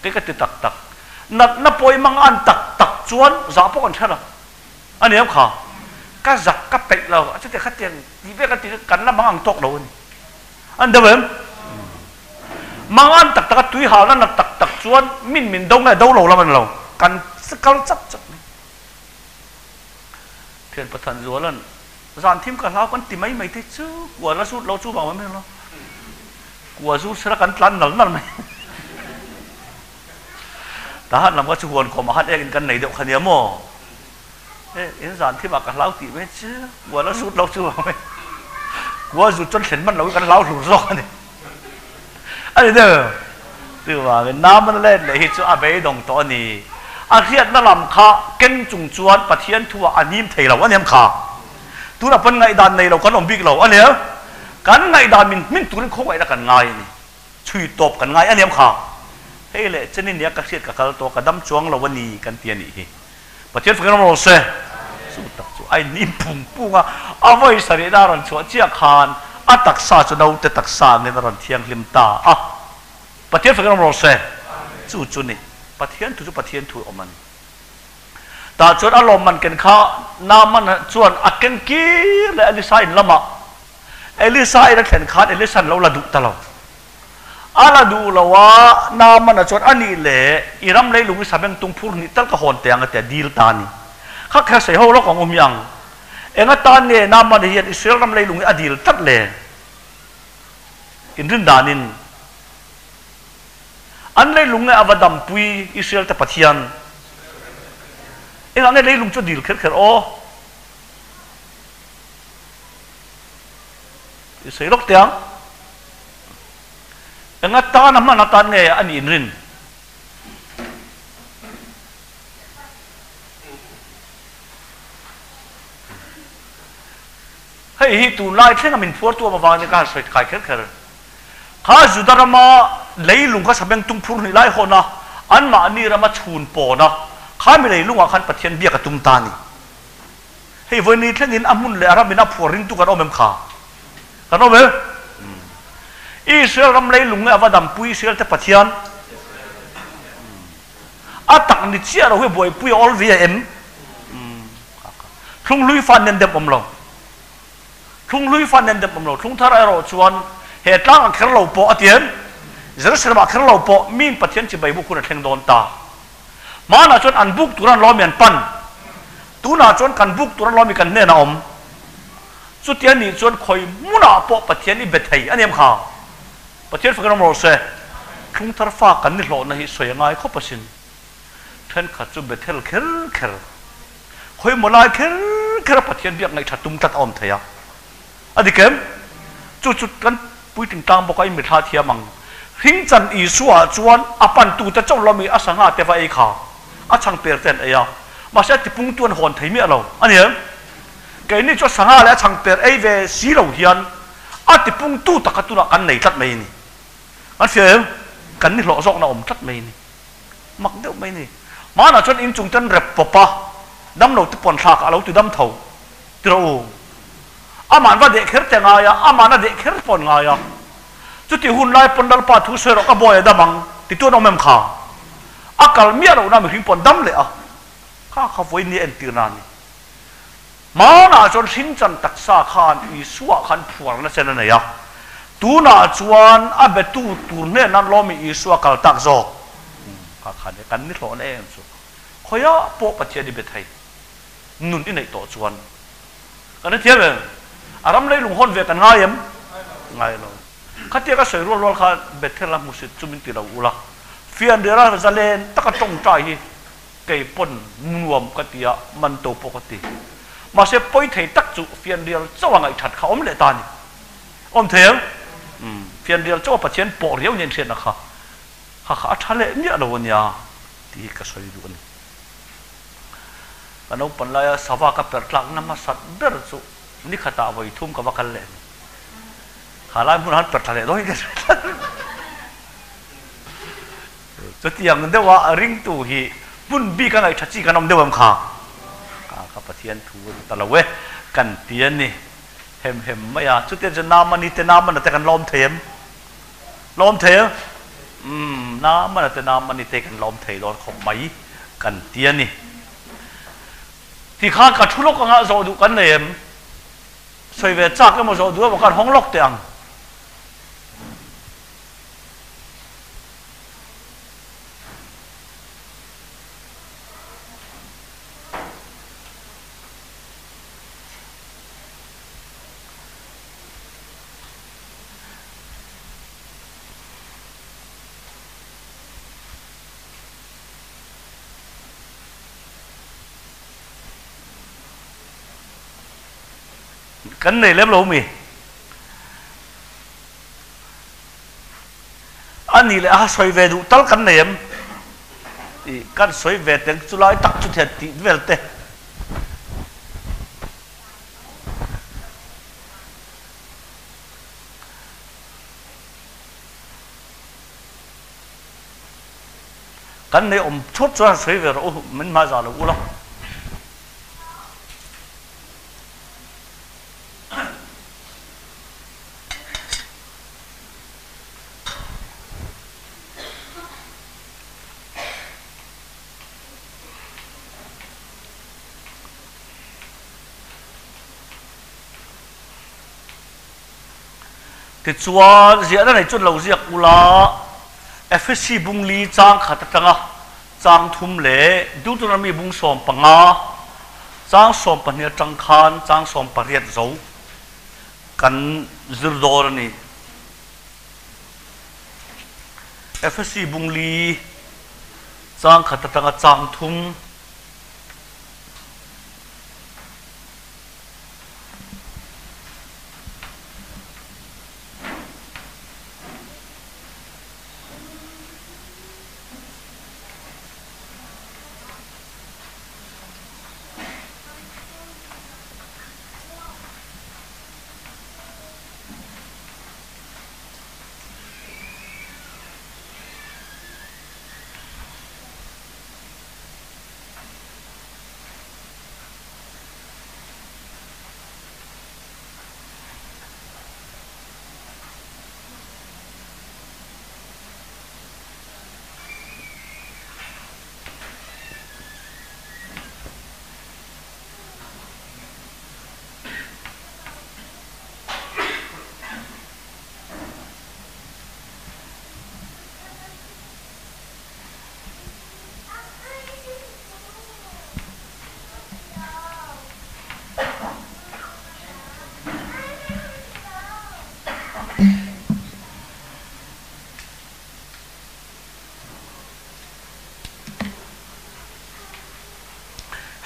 kei ka ti tak tak. Natna pawh i mang an tak tak chuan zah pawh kan hre lo a niam kha. Ka zak ka peih lo a chutia khatiang tih vel kan ti kan la mang ang tawk lo a ni. An deuh em? Mangan tak tak a tui halna nat tak tak chuan min min do nge do lo lam a ni lo, kan kal chap chap mai. Thian Pathan Zuala'n zan thim ka hlau kan ti mai mai te chu kua la zut lo chu vang mai lo. Kua zu sela kan tlan nal nal mai. Tahan lam kha chu huan khawm ah khan ek in kan nei deuh kha nia maw? E in zan thim ah ka hlau tih mai chu kua la zut lo chu vang mai. Kua zut chuan thlen hman lo hi kan hlau hlur zawk a ni. A ni deuh. Chuvangin Naman let leh hi chu a beidawng tawh a ni. A hriatna lam kha keng chung chuan Pathian thu ah a hnim thei lo a ni em kha? Tunah pawn ngaihdan nei lo kan awm bik lo a ni. Kan ngaihdan min hmin turin khawngaihna kan ngai a ni. Chhui tawp kan ngai a ni em kha? Hei leh chen i nia ka hriat ka kal tawh ka dam chuang lo a ni kan ti a nih hi. Pathian fakin ram rawh se. Chu tak chu a inhnim phung phung a, a vawi sarihna a rawn chhuah chiah khan a taksa chu naute taksa angin a rawn thianghlim ta a. Pathian fakin ram rawh se. Chu chu ni. Pathian thu chu Pathian thu awm a ni. Tah chuan a lawmman ken kha Naaman chuan a ken kir leh Elisa in lamah Elisa in a thlen khan Elisa'n lo la duh ta lo. A la duh lo a, Naamana chuan a nih leh i ram leilung i sabeng tung phur hnih tal ka hawn teh ang a ti a, dil ta a ni. Kha kher sei ho lawk ang u hmiang. Eng atan nge Naamana hian Israel ram leilung hi a dil tlat le? Inrin danin an leilung nge a va dampui Israel te Pathian? Engah nge leilung chu a dil kher kher aw? I sawi lawk teh ang. Enga tan a hman atan nge a nih inrin? Hei hi tunlai thlenga min phuartu awm avangin ka han sawi kai kher kher. Kha Juda rama leilung kha sabeng tung phur hnih lai hawn a, anmahni rama chhun pawn a, kha mi leilungah khan Pathian biak a tum ta a ni. Hei vawi ni thlengin a hmun leh a ramin a phuar ringtu kan awm em kha? Kan awm em? Israel ram leilung nge a va dampui Israel te Pathian? A tak ni chiah lo hi buaipui a awl ve em? Thlunghlui fan nen dem awm lo. Thlunghlui fan nen dem awm lo. Thlung thar erawh chuan he tlang a kher lo pawh a ti em? Jerusalem ah kher lo pawh min Pathian chibai buk hun a thleng dawn ta. Hmanah chuan an buk tur an lawmi an pan. Tunah chuan kan buk tur an lawmi kan hnenah awm. Chutia nih chuan khawi hmunah pawh Pathian i be thei a ni em kha? Pathian fakin awm rawh se. Thlungthar fa kan ni hlawhna hi sawi a ngai khawp asin. Thenkhat chu Bethel kher kher, khawi maw lai kher kher a Pathian biak ngaihtha tum tlat a awm thei a. A dik em? Chu chu kan puitling tlang bawk a, i mithla thiam ang. Hringchan Isua chuan a pantute chauh lo mi a sangha te va ei kha a chhang per te an ei a, mahse a tipungtu an hawn thei miah lo a ni em? Keini chu a sangha leh a chhang per ei ve si lo hian a tipungtu taka tunah kan nei tlat mai a ni. Kan hria em? Kan ni hlawh zawkna awm tlat mai a ni. Mak deuh mai a ni. Hmanah chuan inchung te an rep pawp a, damlo te pawn thlakah a lo ti dam tho. Ti rawh u. Ama'n va deh kher te ngai a, ama'n a deh kher pawh an ngai a. Chutih hun lai pawn Lalpa thu sawi rawh ka bawi a dam ang, titu an awm em kha? A kal miah lohna mihring pawh an dam leh a. Kha kha vawiin ni a entir na a ni. Hmanah chuan hringchan taksa khan Isua khan phuarna chen a nei a. Tunah chuan a betu tur hnenah lawmi Isua kal tak zawk. Kha kha nia kan ni hlawhna em chu. Khawiah pawh Pathian i be thei. Nun i neih tawh chuan kan hrethiam em? A ram leilung hawn ve kan ngai em? Ngai lo. Khatia ka sawi rual rual kha Bethel a hmusit chu min ti lo ula, fianrial a zalen taka tawngtai hi kei pawn nuam ka ti a, man to pawh ka ti. Mahse pawi thei tak chu fianrial chauh a ngaihthat kha awm leh ta a ni. Awm thei em? Umm, fianrial chauh a Pathian pawh riau nen hriatna kha kha kha a tha leh miah lo a nia tih hi ka sawi duh a ni. Ka naupan laia sava ka per tlakna hmasat ber chu nikhatah vawi thum ka va kal leh a ni. Kha lai hmunah han per thla leh dawn in ka hre tlat. Chutiang deuha ringtu hi Hmun bik a ngaihṭha chi kan awm deuh em kha? Ka kha Pathian thu a ni ta lo e, kan ti a ni. Hem hem mai a, chutiang chu Naamani te Naamana te kan la awm thei em? La awm thei em? Umm, Naamana te Naamani te kan la awm thei dawn khawp mai kan ti a ni. Ti khan ka thu lawk anga zawh duh kan nei em? Sawi ve chak emaw zawh duh emaw khan hawng lawk teh ang. Kan nei lem lo mi? A nih leh a sawi ve duh tal kan nei em? Tih kan sawi ve teng chu lai tak chu thian tih vel te. Kan nei awm chhuat chuan sawi ve rawh u, min hmai zah lo ula. Tichuan, ziahna nei chuan lo ziak ula, Efesi bungli chang khat atanga chang thum leh Deuteronomy bung 15, chang 12 atang khan chang 18 zo kan zir dawn a ni. Efesi bungli chang khat atanga chang thum.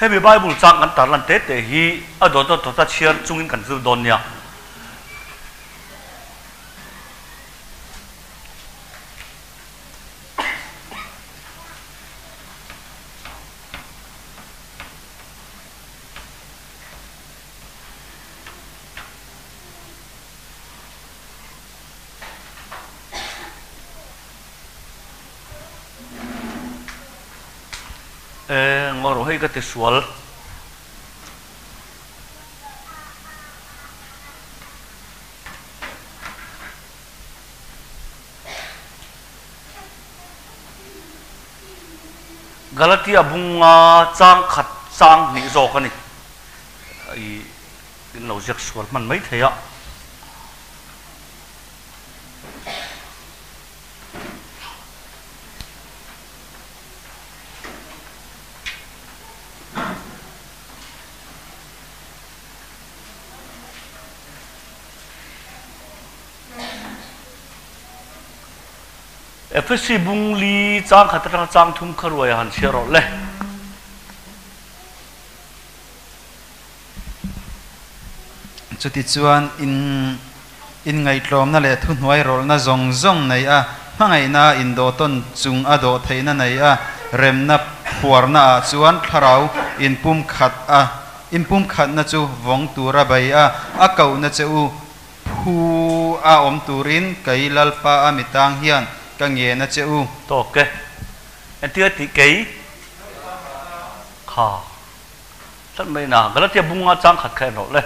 Hemi Bible chang kan tarlan te te hi a dawt a dawt a chhiar chungin kan zir dawn nia. E, ngaw rawh hei ka ti sual. Galatia bunga chang khat chang hnih zawk a ni. I in lo ziak sual hman mai thei a. Efesi bung li chang khat atanga chang thum kha ruai a han chhiar rawh le. Chutichuan in inngaihtlawmna leh thuhnuai rawlhna zawng zawng nei a, hmangaihna indawhtawn chung a dawh theihna nei a, remna phuarna ah chuan thlarau inpumkhat a inpumkhatna chu vawng tura bei a, a kohna che u phu a awm turin kei Lalpa a mitang hian ka ngen a che u. Tawk e. Entir a tih kei? Kha tlat mai na Galatia bunga chang khat kha en rawh le.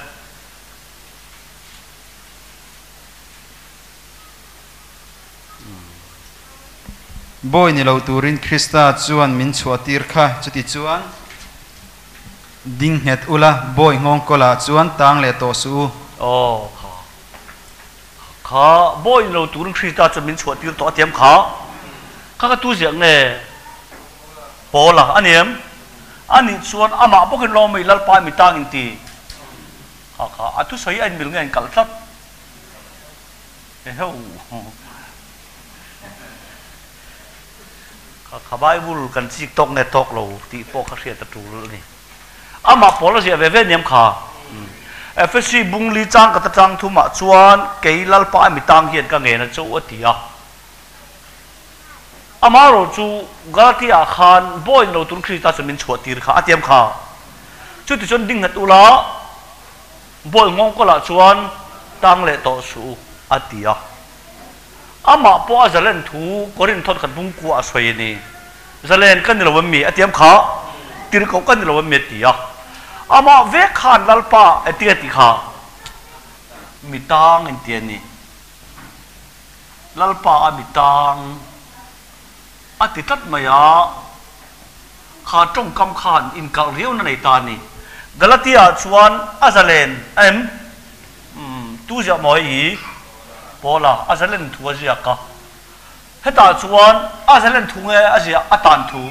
Bawi ni lo turin Krista chuan min chhuahtir kha, chuti chuan ding nghet ula, bawi nghawng kawlah chuan tang leh tawh suh u. Aw kha kha bawi ni lo turin Krista chuan min chhuahtir tawh a tiam kha kha ka tu ziah nge? Paula a ni em? A nih chuan amah bawkin lawm i Lalpa mi tang in ti. Kha kha a thusawi a inmil nge a inkalh tlat. Eheu. Kha kha Bible kan chik tawk nge tawk lo tih pawh kha hriat a tul a ni. Amah Paula ziah ve ve niam kha. Efesi bungli chang kata chang thumah chuan kei Lalpa mi tang hian ka ngen a cho a ti a. Amaherawh chu Galatia ah khan bawiin lo tun Krista chu min chhuah tir kha a tiam kha. Chuti chuan ding nghet ula bawi nghawng kawlah chuan tang leh tawh suh u a ti a. Amah pawh a zalen thu Korinth thawt khat bungkua a sawi a ni. Zalen ka ni lo em mi a tiam kha, tirhkoh ka ni lo em mi a ti a. Amah vek khan Lalpa engtin a ti kha? Mi tang in ti a ni. Lalpa a mi tang a ti tlat mai a, kha tawngkam khan inkalh riauna nei ta a ni. Galatia ah chuan a zalen em? Umm, tu ziah maw hei hi? Paula, a zalen thu a ziak a. Hetah chuan a zalen thu nge a ziah a tan thu?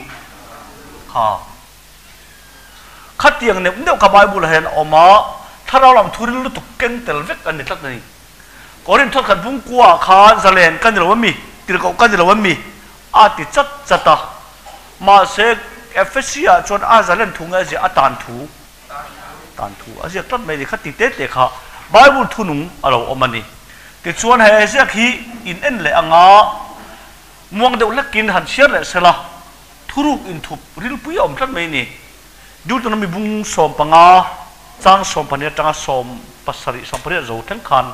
Kha. Khatiang neuh neuh kha Bible ah hian a awm a, thlarau lam thu ril lutuk keng tel vek a ni tlat a ni. Korinth thawt khat bungkua ah khan zalen ka ni lo ami, tirhkoh ka ni lo ami a ti chat chat a. Mahse Ephesi ah chuan a zalen thu nge a ziah a tan thu tan thu a ziak tlat mai ni kha ti te te kha Bible thunung a lo awm a ni. Tichuan he ziak hi in en leh anga muang deuh hlekin han chhiar leh sela thuruk inthup rilpui a awm tlat mai ni. Deuteronomy bung 15 chang 12 atanga 17, 18 zo thleng khan.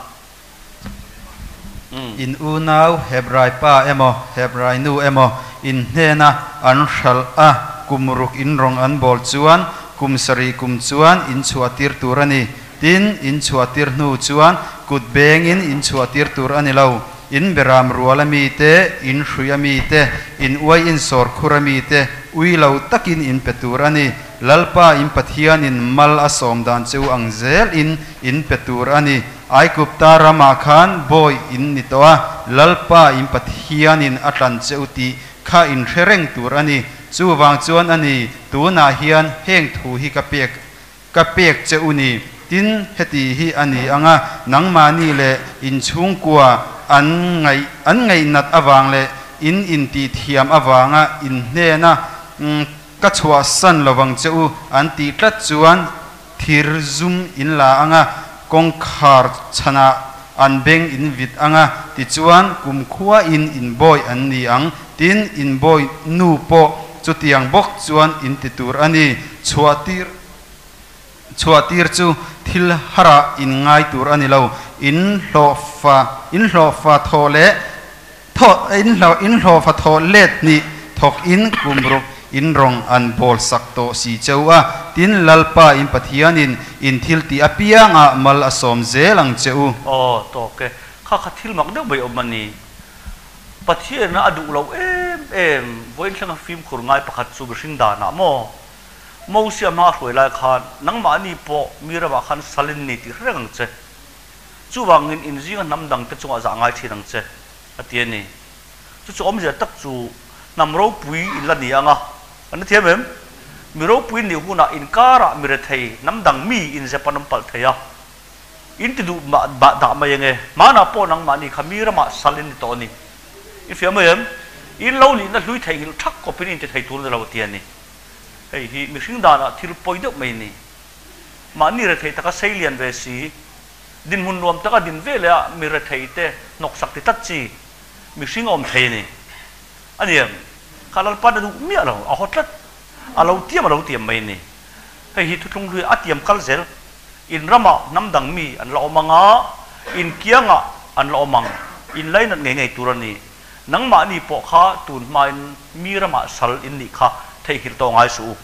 Umm. In unau Hebrai pa emaw, Hebrai nu emaw in hnena an hralh a, kum ruk in rawng an bawl chuan kum sarih kum chuan in chhuahtir tur a ni. Tin, in chhuahtir hnu chuan kut bengin in chhuahtir tur a ni lo. In beram rual a mi te, in hrui a mi te, in uai in sawr khur a mi te, ui lo takin in pe tur a ni. Lalpa in Pathianin mal a sawm dan che u ang zel in in pe tur a ni. Aigupta ramah khan bawi in ni tawh a, Lalpa in Pathianin a tlan che u tih kha in hre reng tur a ni. Chuvang chuan a ni, tunah hian heng thu hi ka pek Ka pek che u ni. Tin, heti hi a ni ang a, nangmahni leh in chhungkua an ngaih an ngaihnat avang leh in intihthiam avanga in hnena ka chhuahsan lovang che u an tih tlat chuan thir zum in la ang a, kawngkhar chhanah an beng in vit ang a, tichuan kumkhua in inbawi an ni ang. Tin, inbawi nu pawh Chutiang bawk chuan in ti tur a ni. Chhuahtir Chhuahtir chu thil harah in ngai tur a ni lo. In hlawhfa in hlawhfa thawh leh thawh in hlawh in hlawhfa thawh let hnih thawk in kum ruk in rawng an bawl sak tawh si cheu a. Tin, Lalpa in Pathianin in thil tih apiangah mal a sawm zel ang che u. Aw, tawk e. Kha kha thil mak deuh mai awm a ni. Pathian a duh lo em em, vawiin thlenga fimkhur ngai pakhat chu mihring danah maw? Mosia hma hruai lai khan nangmahni pawh mi ramah khan salin ni tih hrereng ang che. Chuvangin inzinga hnam dangte chungah zah ngai thin ang che, a ti a ni. Chu chu awmzia tak chu hnam ropui in la ni ang a, kan la thiam em? Mi ropui nih hunah inkarah mi rethei hnam dang mi inzep an awm palh thei a. In ti duh mah bah dah mai ange. Hmanah pawh nangmahni kha mi ramah sal in ni tawh a ni. I hria mai em? In lo nihna hlui theihnghilh thak kawpin in ti thei tur ni lo ti a ni. Hei hi mihring danah thil pawi deuh mai a ni. Mahni rethei taka sei lian ve si, dinhmun nuam taka din ve leh a mi rethei te hnawksak ti tlat chi mihring a awm thei a ni. A ni em? Kha Lalpa'n a duh miah lo, a haw tlat. A lo tiam a lo tiam mai a ni. Hei hi thuthlung hlui a tiam kal zel. In ramah hnam dang mi an la awm ang a, in kiangah an la awm ang. In lainat ngei ngei tur a ni. Nangmahni pawh kha tun hmain mi ramah sal in nih kha theihnghilh tawh ngai suh u.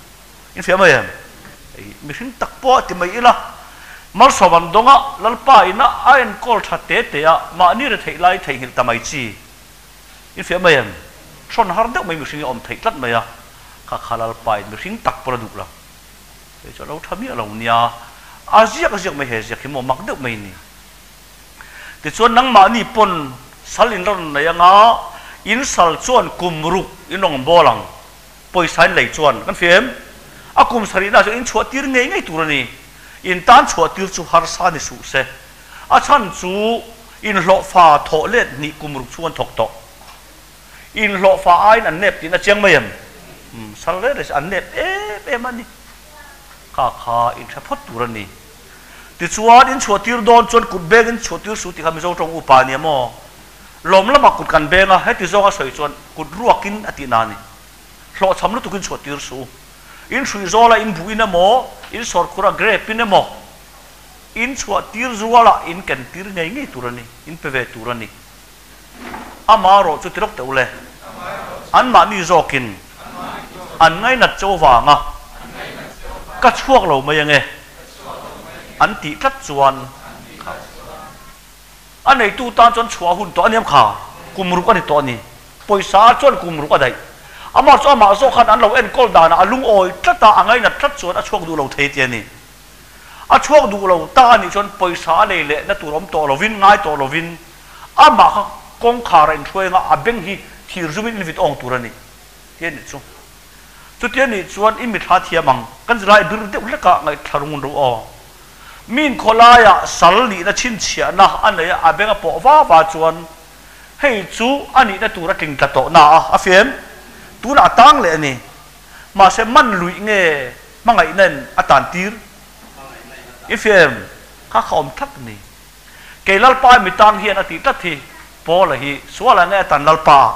In hria mai em? Hei mihring tak pawh a ti mai ila, malsawm an dawng a, Lalpa ina a enkawl tha te te a, mahni retheih lai theihnghilh ta mai chi. In hria mai em? Hrawn har deuh mai mihring hi a awm theih tlat mai a, kha kha Lalpa in mihring tak pawn a duh lo. Hei chu a lo tha miah lo nia, a ziak ziak mai he ziak hi maw mak deuh mai ni. Tichuan nangmahni pawn sal in rawn nei anga, in sal chuan kum ruk in rawn bawl ang, pawisa in lei chuan kan fim. A kum sarihna chu in chhuah tir ngei ngei tur a ni. In tan chhuah tir chu harsa ni suh se. A chhan chu inhlawhfa thawh let hnih kum ruk chhung an thawk tawh. Inhlawhfa aiin an nep tihna chiang mai em? Umm, sal reng reng se an nep em em a ni. Kha kha in hre phawt tur a ni. Tichuan in chhuah tir dawn chuan kut beng in chhuah tir suh tih kha Mizo tawng upa a nia maw? Lawm lamah kut kan beng a, heti zawnga sawi chuan kut ruakin a tihna a ni. Hlawhchham lutukin chhuah tir suh u. In hruih zawla in buhin emaw, in sawrkhura grape in emaw, in chhuah tir zualah in ken tir ngei ngei tur a ni, in pe ve tur a ni. Amaherawh chu ti lawk teh u le, anmahni zawkin an ngainat cho vanga ka chhuak lo mai ange an tih tlat chuan kha a neitu tan chuan chhuah hun tawh a niam kha, kum ruk a ni tawh a ni. Pawisa chuan kum ruk a daih. Amah chu amah zawk khan an lo enkawl danah a lungawi tlat a, a ngainat tlat chuan a chhuak duh lo thei tih a ni. A chhuak duh lo ta a nih chuan pawisa a lei lehna tur awm tawh lovin, ngai tawh lovin amah kha kawngkhar a inhruai anga a beng hi thir zumin in vit awng tur a ni tih a nih chu. Chuti a nih chuan i mithla thiam ang, kan zilai bir deuh hlekah ngaihthla rung ru aw. Min khawlaiah sal nihna chhinchhiahna a nei a, a beng a pawh va va chuan hei chu a nihna tur a tling tla tawh na a, a fiam. Tunah a tang leh a ni. Mahse man luih nge hmangaihna in a tan tir? I fiam kha kha awm tlat a ni. Kei Lalpa mi tang hian a tih tlat hi Paula hi sualah nge a tan Lalpa?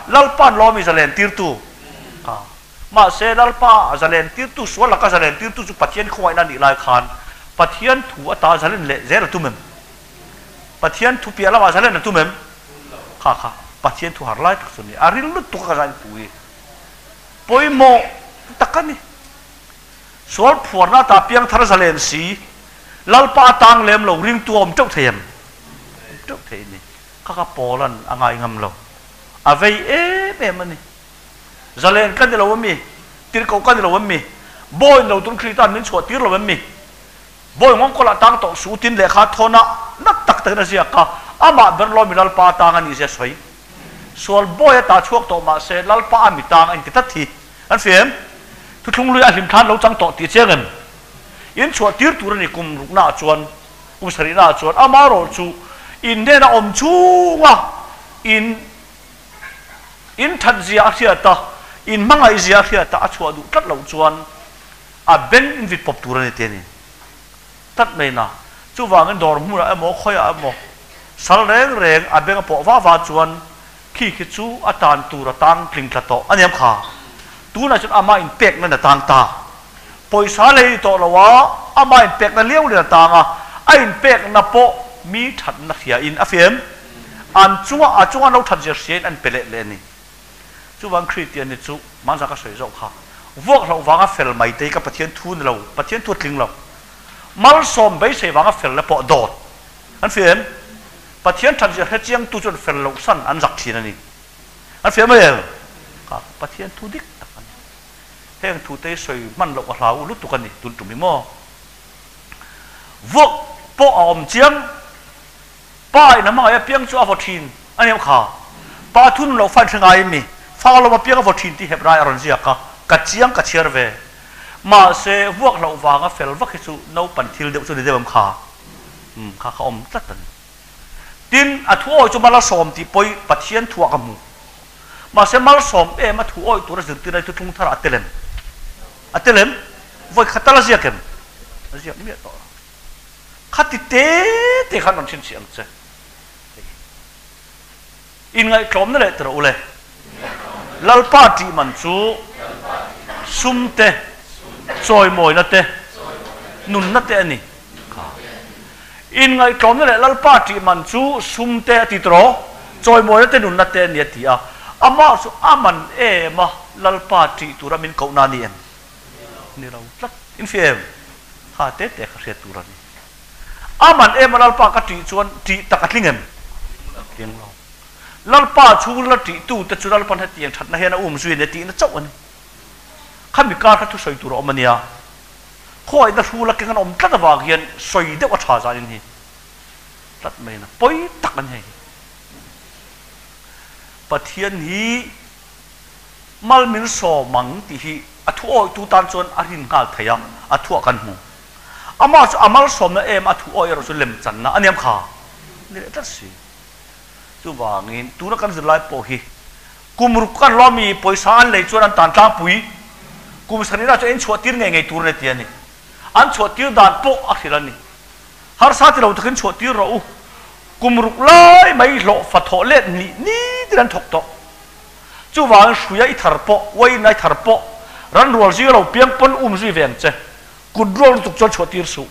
Lalpa'n lawm i zalen tirtu kha. Mahse Lalpa a zalen tirtu sual laka zalen tirtu chu Pathian khawngaihna a nih lai khan Pathian thu ata zalen leh zel a tum em? Pathian thu piah lamah zalen a tum em? Kha kha Pathian thu har lai tak chu a ni. A ril lutuk a ka zain pui. Pawimawh tak a ni. Sual phuarna ata piangthar zalen si, Lalpa atang lem lo ringtu a awm teuh thei em? Awm teuh thei a ni. Kha kha Paula'n a ngai ngam lo. A vei em em a ni. Zalen ka ni lo em mi? Tirhkoh ka ni lo em mi? Bawiin lo tun Krita'n min chhuah tir lo em mi? Bawi ngawngkawlah tang tawh suh tin lehkha thawn a nat tak takin a ziak a, amah ber lawmi Lalpa atang a nih zia sawi. Sual bawi a ta chhuak tawh mah se Lalpa a mi tang a inti tlat hi an hria em? Thuthlung lui a hlim thlan lo chang tawh tih chiang em? In chhuah tir tur a ni kum rukna ah chuan, kum sarihna ah chuan amaherawh chu in hnena awm chhunga in in that zia a hriat a, in hmangaih zia a hriat a, a chhuah duh tlat loh chuan a beng in vit pawp tur a ni te a ni tlat mai na. Chuvangin dawr hmunah emaw khawiah emaw sal reng reng a beng a pawh va va chuan khi khi chu a tan tur a tang tling tla tawh a niam kha. Tunah chuan amah in pek nan a tang ta. Pawisa lei tawh lo a, amah in pekna liau lian a tang a, a in pekna pawh mi thatna hria in a fiam. An chunga a chunga an lo that zir hria in an pe leh leh a ni. Chuvang Kristian ni chu hmanzah ka sawi zawk kha, vuak hlauh vanga fel mai te hi ka Pathian thu ni lo, Pathian thu a tling lo. Malsawm beisei vanga fel na pawh dawt an fiam. Pathian that zir hrechiangtu chuan fel loh san an zak thin a ni. An fiam mai em? Kha Pathian thu dik tak a ni. Heng thu te hi sawi hman loh a hlau lutuk a ni tun tum hi maw? Vuak pawh a awm chiang. Pa in a hmangaih apiang chu a vaw thin a ni kha. Pa thun loh fan hre ngai em mi? Fa lawm apiang a vaw thin tih Hebrai a rawn ziak a, ka chiang ka chhiar ve. Mahse, vuak hlauh vanga fel vak hi chu naupan thil deuh chu ni deuh em kha? Umm, kha kha awm tlat a ni. Tin, a thu awi chu malsawm tih pawi Pathian thuah ka hmu. Mahse, malsawm em a thu awi tura zirtir ai thuthlung tharah a tel em? A tel em? Vawi khat tal a ziak em? A ziak miah tawh lo. Khati te te khan rawn chhinchhiah ang che. Hei inngaihtlawmna leh tira ule. Lalpa tih man chu sum te, chawimawina te, nunna te a ni. Kha. Inngaihtlawmna leh Lalpa tih man chu sum te a ti tiraw, chawimawina te, nunna te a ni a ti a. Amah chu a man em a, Lalpa tih tura min kohna a ni em? Ni lo tlat. In hria em? Kha te te kha hriat tur a ni. A man em a Lalpa ka ṭih chuan ṭih tak a tling em? A tling lo. Lalpa chhung la ṭihtu te chu Lalpan hetiang ṭhatna hian a um zui a ni tihna chauh a ni. Khami kar kha thusawi tur a awm a nia. Khawngaihna hrul a keng an awm tlat avang hian sawi deuh a ṭha zanin hi tlat mai na pawi tak a ni hei. Pathian hi mal min sawm ang tih hi a thu awitu tan chuan a rin nghal thei a, a thuah kan hmu. Amah chu a malsawmna em a thu awi erawh chu lemchanna a niam kha ni leh tlat si. Chuvangin tuna kan zirlai pawh hi kum ruk kan hlawm i pawisa an lei chuan an tan tlangpui kum sarihna chu a inchhuah tir ngei ngei tur a ni ti a ni. An chhuah tir dan pawh a hrilh a ni. Harsa ti lo takin chhuah tir rawh u. Kum ruk lai mai hlawh fa thawh let hnih ni tin an thawk tawh. Chuvangin hruia i thar pawh, uain i thar pawh, ranrual zui lo piang pawn um zui ve ang che. Kut rual lutuk chuan chhuah tir suh.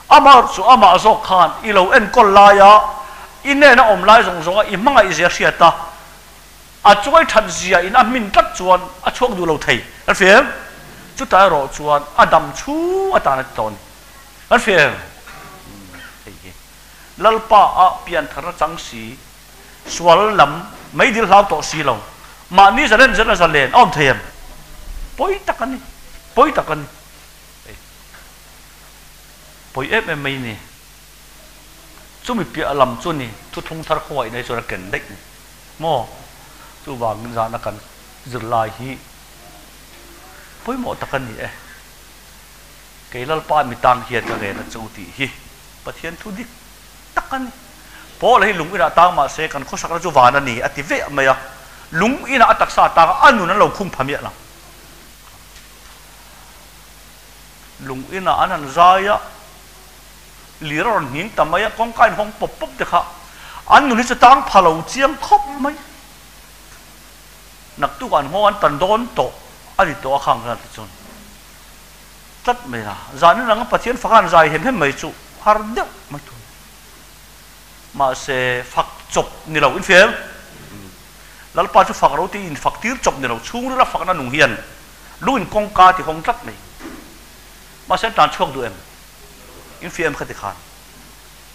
Amah chu amah zawk khan i lo enkawl laia i hnena awm lai zawng zawnga i hmangaih zia hriat a, a chuai that zia in a hmin tlat chuan a chhuak duh lo thei. Kan hria em? Chutah erawh chuan a dam chhung atan a ti tawh a ni. Kan hria em? Hei hi Lalpa a pian thar a chang si, sual lam meidil hlau tawh si lo, mahni zalen zen a zalen a awm thei em? Pawi tak a ni, pawi tak a ni. Hei pawi em em mai ni. Chumi piah lam chu ni thuthlung thar khawngaih nei chuan a ken daih ni maw? Chuvangin zana kan zirlai hi pawimawh tak a ni e. Kei Lalpa mi tang hian ka ngen a chu tih hi Pathian thu dik tak a ni. Paul hi lung inah tang mah se kan khawsakna chu van a ni a ti veh mai a. Lung inah a taksa tang a, a nun an lo khung pha miah lo. Lung inah an han zai a, lir a rawn nghing ta mai a, kawngka in hawng pawp pawp te kha an nun hi chu tang pha lo chiang khawp mai. Naktuk an nghawng an tan dawn tawh a ni tawh a khang khan tichuan tlat mai a, zanin anga Pathian faka an zai hem hem mai chu har deuh mai tur. Mahse fak chawp ni lo in fiam. Lalpa chu fak ro tiin in fak tir chawp ni lo, chhungril a fakna nung hian lung in kawngka ti hawng tlat mai. Mahse an tan chhuak duh em? In fiam kha ti khan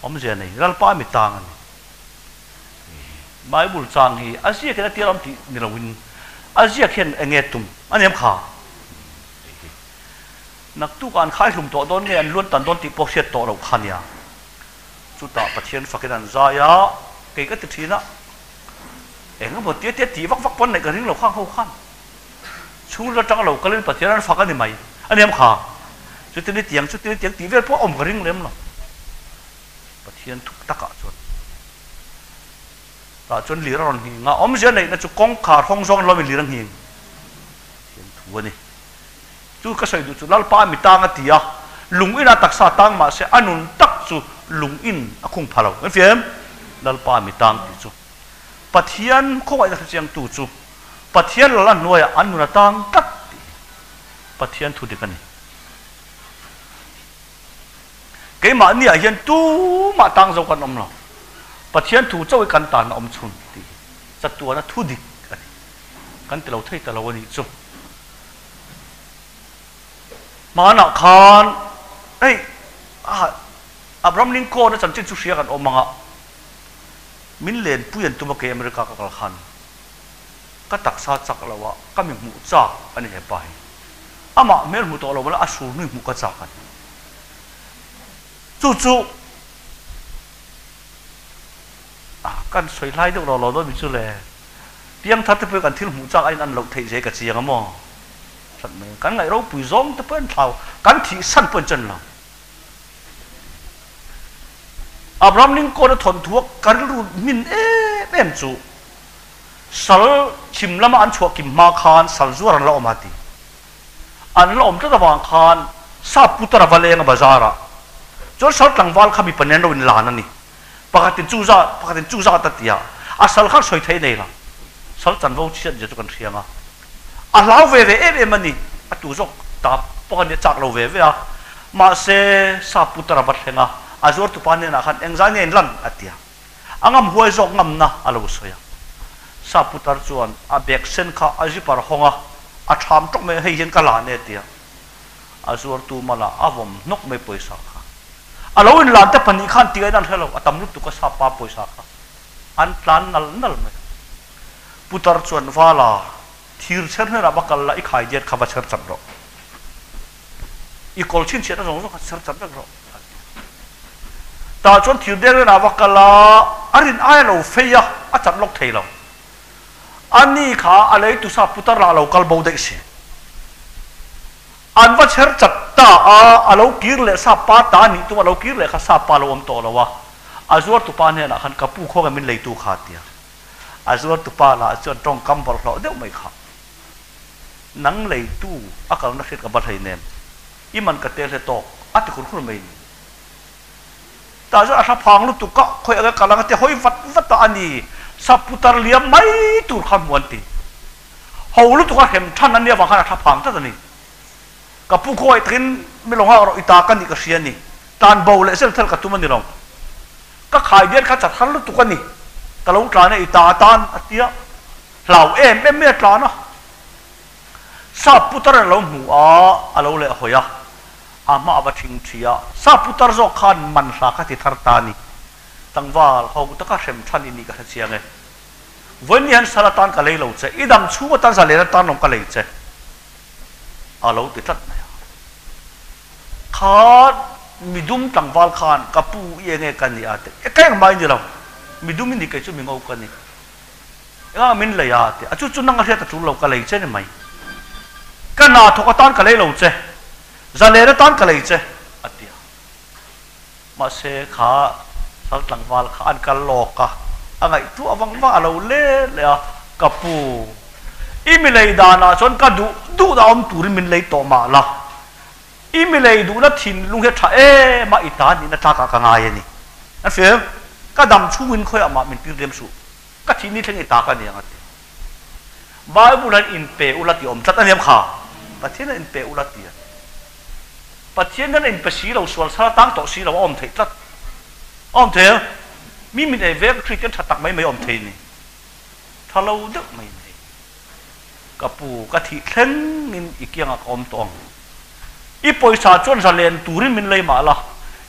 awmzia nei Lalpa mi tang a ni. Bible chang hi a ziak hian a tir awm tih ni loin a ziak hian eng nge tum a ni em kha? Naktuk ah an khai hlum tawh dawn nge an luan tan dawn tih pawh hriat tawh loh kha nia. Chutah Pathian fakin an zai a, kei ka ti thin a, eng emaw tia tia tih vak vak pawn neih ka ring lo khang ho khan. Chhungril atanga lo kalin Pathian an fak a ni mai a ni em kha? Chutin i tiang chutin i tiang tih vel pawh a awm ka ring lem lo. Pathian thup takah chuan tah chuan lir a rawn nghing a, awmzia neihna chu kawngkhar hawng zawng lawmin lir a nghing. Pathian thu a ni. Chu ka sawi duh chu Lalpa mi tang a ti a, lung ina taksa tang mah se a nun tak chu lung in a khung pha lo. Kan fia em? Lalpa mi tang tih chu Pathian khawngaihna hrechiangtu chu Pathian lal a hnuaiah an nun a tang tlat tih hi Pathian thu dik a ni. Keimahniah hian tumah tang zo kan awm lo. Pathian thu chauh hi kan tan a awm chhun tih hi chatuana thu dik a ni. Kan ti lo thei ta lo a nih chu. Hmanah khan hei Abraham Lincoln a chanchin chu hria kan awm ang a, min lenpui an tum a kei America ka kal khan ka taksa chak lo a, ka mi hmuh chak a ni hepa hi. Amah hmel hmu tawh lo mah la a sur hnui hmuh ka chak a ni. Chu chu kan sawi hlai deuh lo lo dawn mi chu le. Piangthar te pawh hi kan thil hmuh chak a in an loh theih zeh ka chiang a maw? Hrat mai kan ngaih ropui zawng te pawh an thlau, kan thih san pawh an chen lo. Abraham Lincoln a thawnthu a ka rilru hmin em em chu sal chhim lama an chhuah kim hma khan sal zuar an la awm a ti. An la awm tlat avang khan sap putar a va leng a bazar ah chuan sal tlangval kha mipa nen lo in lan a ni. Pakhatin chu zat, pakhatin chu zat a ti a, a sal khan sawi thei nei lo. Sal chanvo chhiat zia chu kan hria ang a. A hlau ve ve em em a ni, a tu zawk ta pawh a nia chak lo ve ve a. Mahse, sa putar a va thleng a, a zuar tupa hnenah khan engzai nge in lan a ti a. A ngam huai zawk ngamna a lo sawi a. Sa putar chuan a bag sen kha a zipper hawng a, a tham tawk mai a, hei hian ka lan e a ti a. A zuartu malah a vawm hnawk mai pawisa kha. A lo inlan te pahnih khan ti ngaihna an hre lo, a tam lutuk a sap pa pawisa kha an tlan nal nal mai. Putar chuan Vala, thir chher hnenah va kal la, i khai diat kha va chher chat rawh. I kawl chhinchhiahna zawng zawng kha chher chat vek rawh, a ti a. Tah chuan thir deng hnenah va kal a, a rin ai a lo fei a, a chat lawk thei lo. A ni kha a leitu sa putar lah a lo kal bo daih si. An va chher chat ta a, a lo kir leh sa pa ta nih tum a lo kir leh kha sa pa lo awm tawh lo a, a zuartu pa hnenah khan ka pu khawnge min leitu kha a ti a. A zuartu pa lah chuan tawngkam bawlhhlawh deuh mai kha, Nang leitu a kalna hriat ka va hlei nem, i man ka tel he tawk a ti khur khur mai ni. Tah chuan a hla phang lutuk a, khawi anga kal anga ti hawi vat vat a, a ni, sa putar liam mai tur kha hmu an ti. Ho lutuk a hrem than a nia vang khan a hla phang tlat a ni. Ka pu khawi takin mi lo nghak rawh i ta ka nih ka hria a ni, tlan bo leh zel thel ka tum a ni lo. Ka khai dian kha chat har lutuk a ni, ka lo tlan e i ta atan a tia, hlau em em mai a tlan a. Sap putar a lo hmu a, a lo leh hawi a, a hma a va thing thi a, sap putar zawk khan man hla kha ti thar ta a ni. Tlangval ho taka hrem than i nih ka hre chiang e. Vawiin ni hian sal atan ka lei lo che, i dam chhung atan zalen atan lawng ka lei che, a lo ti tlat mai a. Kha midum tlangval khan ka pu i enge ka ni a ti, e ka engmah i ni lo, midum i ni kei chu mingo ka ni. Engah min lei a ti a, chu chu nang a hriat a tul lo, ka lei che ni mai. Ka hna thawk atan ka lei lo che, zalen atan ka lei che, a ti a. Mahse kha sal tlangval kha an kal lawk a, a ngaihtuah vang vang a lo le leh a, Ka pu, i mi lei danah chuan ka duh duh dah awm turin min lei tawh mah la, i mi lei duhna thinlung hi a tha em a, i ta nihna tlakah ka ngai a ni. An hria, ka dam chhungin khawiah mah min tir lem suh. Ka thih ni thleng i ta ka ni ang a ti. Bible hian inpe ula tih awm tlat a niam kha. Pathian hian inpe ula ti a. Pathian hian a inpe si lo, sual sal atang tawh si lo a awm theih tlat. A awm thei a. Mi min ei ve Kristian tha tak mai mai a awm thei ni. Tha lo deuh mai ni. Ka pu, ka thih thlengin i kiangah ka awm tawh ang. I pawisa chuan zalen turin min lei mah la,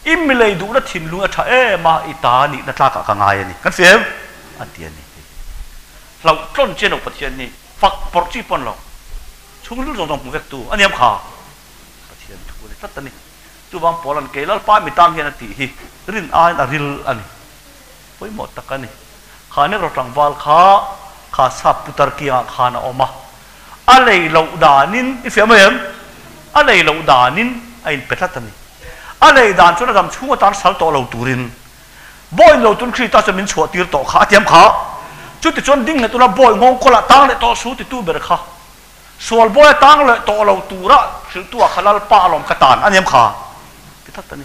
i mi lei duhna thinlung a tha em a, i ta nihna tlakah ka ngai a ni. Kan fim? A ti a ni. Hlauh tlawn chian lo Pathian hi fak pawrh chi pawn lo. Chhungril zawng zawng hmu vek tu a niam kha. Pathian thu a ni tlat a ni. Chuvang Paula'n kei Lalpa mi tang hian a tih hi rin aiin a ril a ni. Pawimawh tak a ni. Kha nek ro tlangval kha kha sap putar kiangah khan a awm a. A lei loh danin, i fiah mai em? A lei loh danin a inpe tlat a ni. A lei dan chuan a dam chhung atan sal tawh lo turin Bawi lo tun Krista chuan min chhuah tir tawh kha a tiam kha. Chutichuan ding leh tuna bawi nghawng kawlah tang leh tawh su titu ber kha sual bawi a tang leh tawh lo tura hrilhtu ah kha Lalpa alawm ka tan a niam kha ti tlat a ni.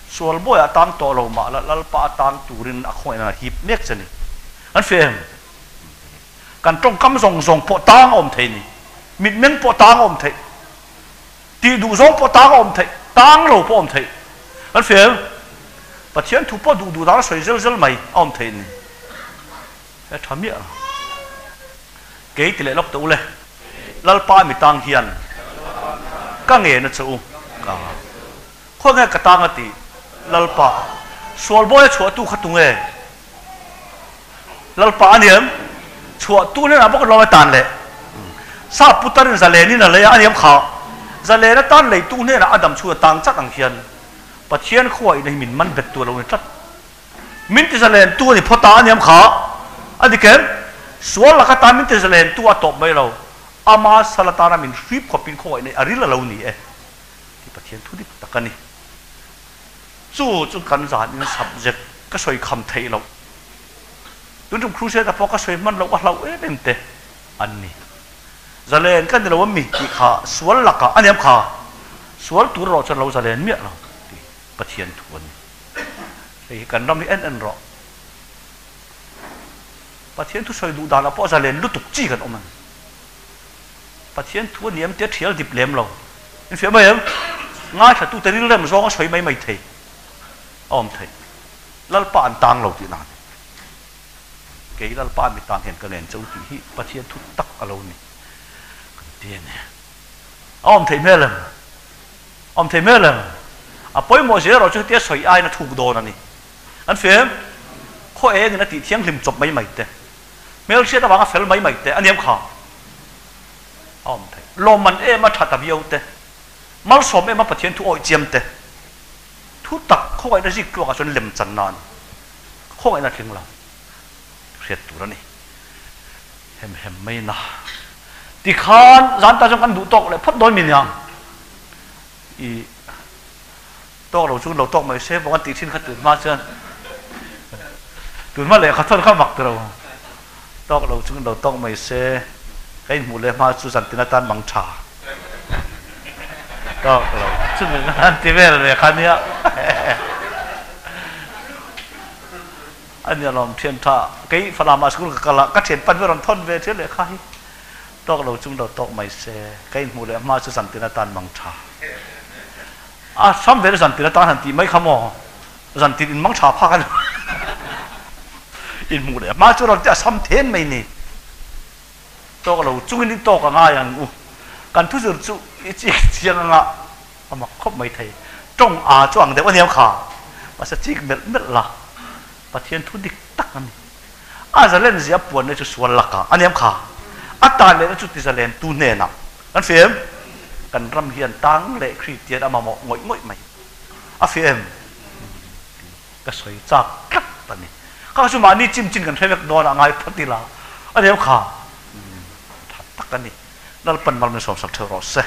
Sual bawi a tang tawh lo mah la Lalpa a tang turin a khawngaihna a hip mek che ni. An fiah em? Kan tawngkam zawng zawng pawh tang a awm thei ni. Mitmeng pawh tang a awm theih. Tih duh zawng pawh tang a awm theih. Tang lo pawh a awm theih. Kan hria em? Pathian thu pawh duh duh dan a sawi zel zel mai a awm theih ni. He tha miah lo. Kei ti leh lawk teh u le. Lalpa mi tang hian ka ngen a che u. Ka khawi nge ka tang a ti? Lalpa. Sual bawi a chhuahtu kha tunge? Lalpa a ni em? Chhuah tu hnenah bawk lawm a tan leh. Sap putarin zalenin a lei a, a ni em kha? Zalen a tan leitu hnenah a dam chhun a tang chat ang hian Pathian khuaihna hi min man bet tu a lo ni tlat. Min ti zalen tu a ni phawt a, a ni em kha? A dik em? Sual laka tan min ti zalen tu a tawp mai lo. Ama sal atana min hrip khawpin khawngaihna hi a ril a lo ni e tih Pathian thu dik tak a ni. Chu chu kan zan in subject ka sawi kham theih loh. Tun tum crusade ah pawh ka sawi hman loh a hlauh em em te an ni. Zalen ka ni lo a mi tih kha sual lakah a niam kha sual tur erawh chuan lo zalen miah lo tih Pathian thu a ni. Hei hi kan ram hi en en rawh. Pathian thu sawi duh danah pawh zalen lutuk chi kan awm a ni. Pathian thu a niam tia thial dip lem lo. In hria mai em? Ngaithlatute rilrem zawng a sawi mai mai thei a awm thei. Lalpa an tang lo tih nan. Kei Lalpa mi tang hian ka ngen che u tih hi Pathian thu tak a lo ni. Kan ti a ni. A awm theih hmel em? Awm thei mai lo. A pawimawh zia erawh chu hetia sawi aiin a thuk dawn a ni. An fem, khaw engin a tih thianghlim chawp mai mai te, hmelhriat avanga fel mai mai te a niam kha a awm thei. Lawmman em a tha ta viau te, malsawm em a Pathian thu awih chiam te, thu tak khawngaihna zik tluangah chuan lem chan nan khawngaihna tling lo hriat tur a ni. Hem hem mai na. Tikhan zan ta chuan kan duh tawk leh phawt dawn mi nia. I tawk lo chu lo tawk mai se bawk an tih thin kha tun hma chuan tun hma lehkha thawn kha mak tiro. Tawk lo chu lo tawk mai se ka inhmuh leh hma chu zantin atan mang tha. Tawk lo chu an ti vel ve kha nia. A nia lawm thian tha. Kei Falam ah school ka kal a, ka thian pan hi rawn thawn ve thian lehkha hi. Tawk lo chung lo tawk mai se, ka inhmuh leh hma chu zantin atan mang tha. A hram ve zantin atan han tih mai kha maw? Zantin in mang tha phak a ni. Inhmuh leh hma chu rawn ti a sam then mai ni. Tawk lo chungin in tawk a ngai ang u. Kan thuzir chu i chik chiang anga a mak khawp mai thei. Tawng a chu ang deuh a niam kha. Mahse chik melh melh la. Pathian thu dik tak a ni. A zalen zia puanna chu sual lakah a niam kha. A tan lehna chu ti zalen tu hnenah kan hria em? Kan ram hian tang leh Kristian a mamawh ngawih ngawih mai. A hria em? Ka sawi chak tlat a ni. Kha chu mahni chim chin kan hre vek dawn a ngai phawt ila a niam kha. Tha tak a ni. Lalpan mal min sawmsak theuh rawh se.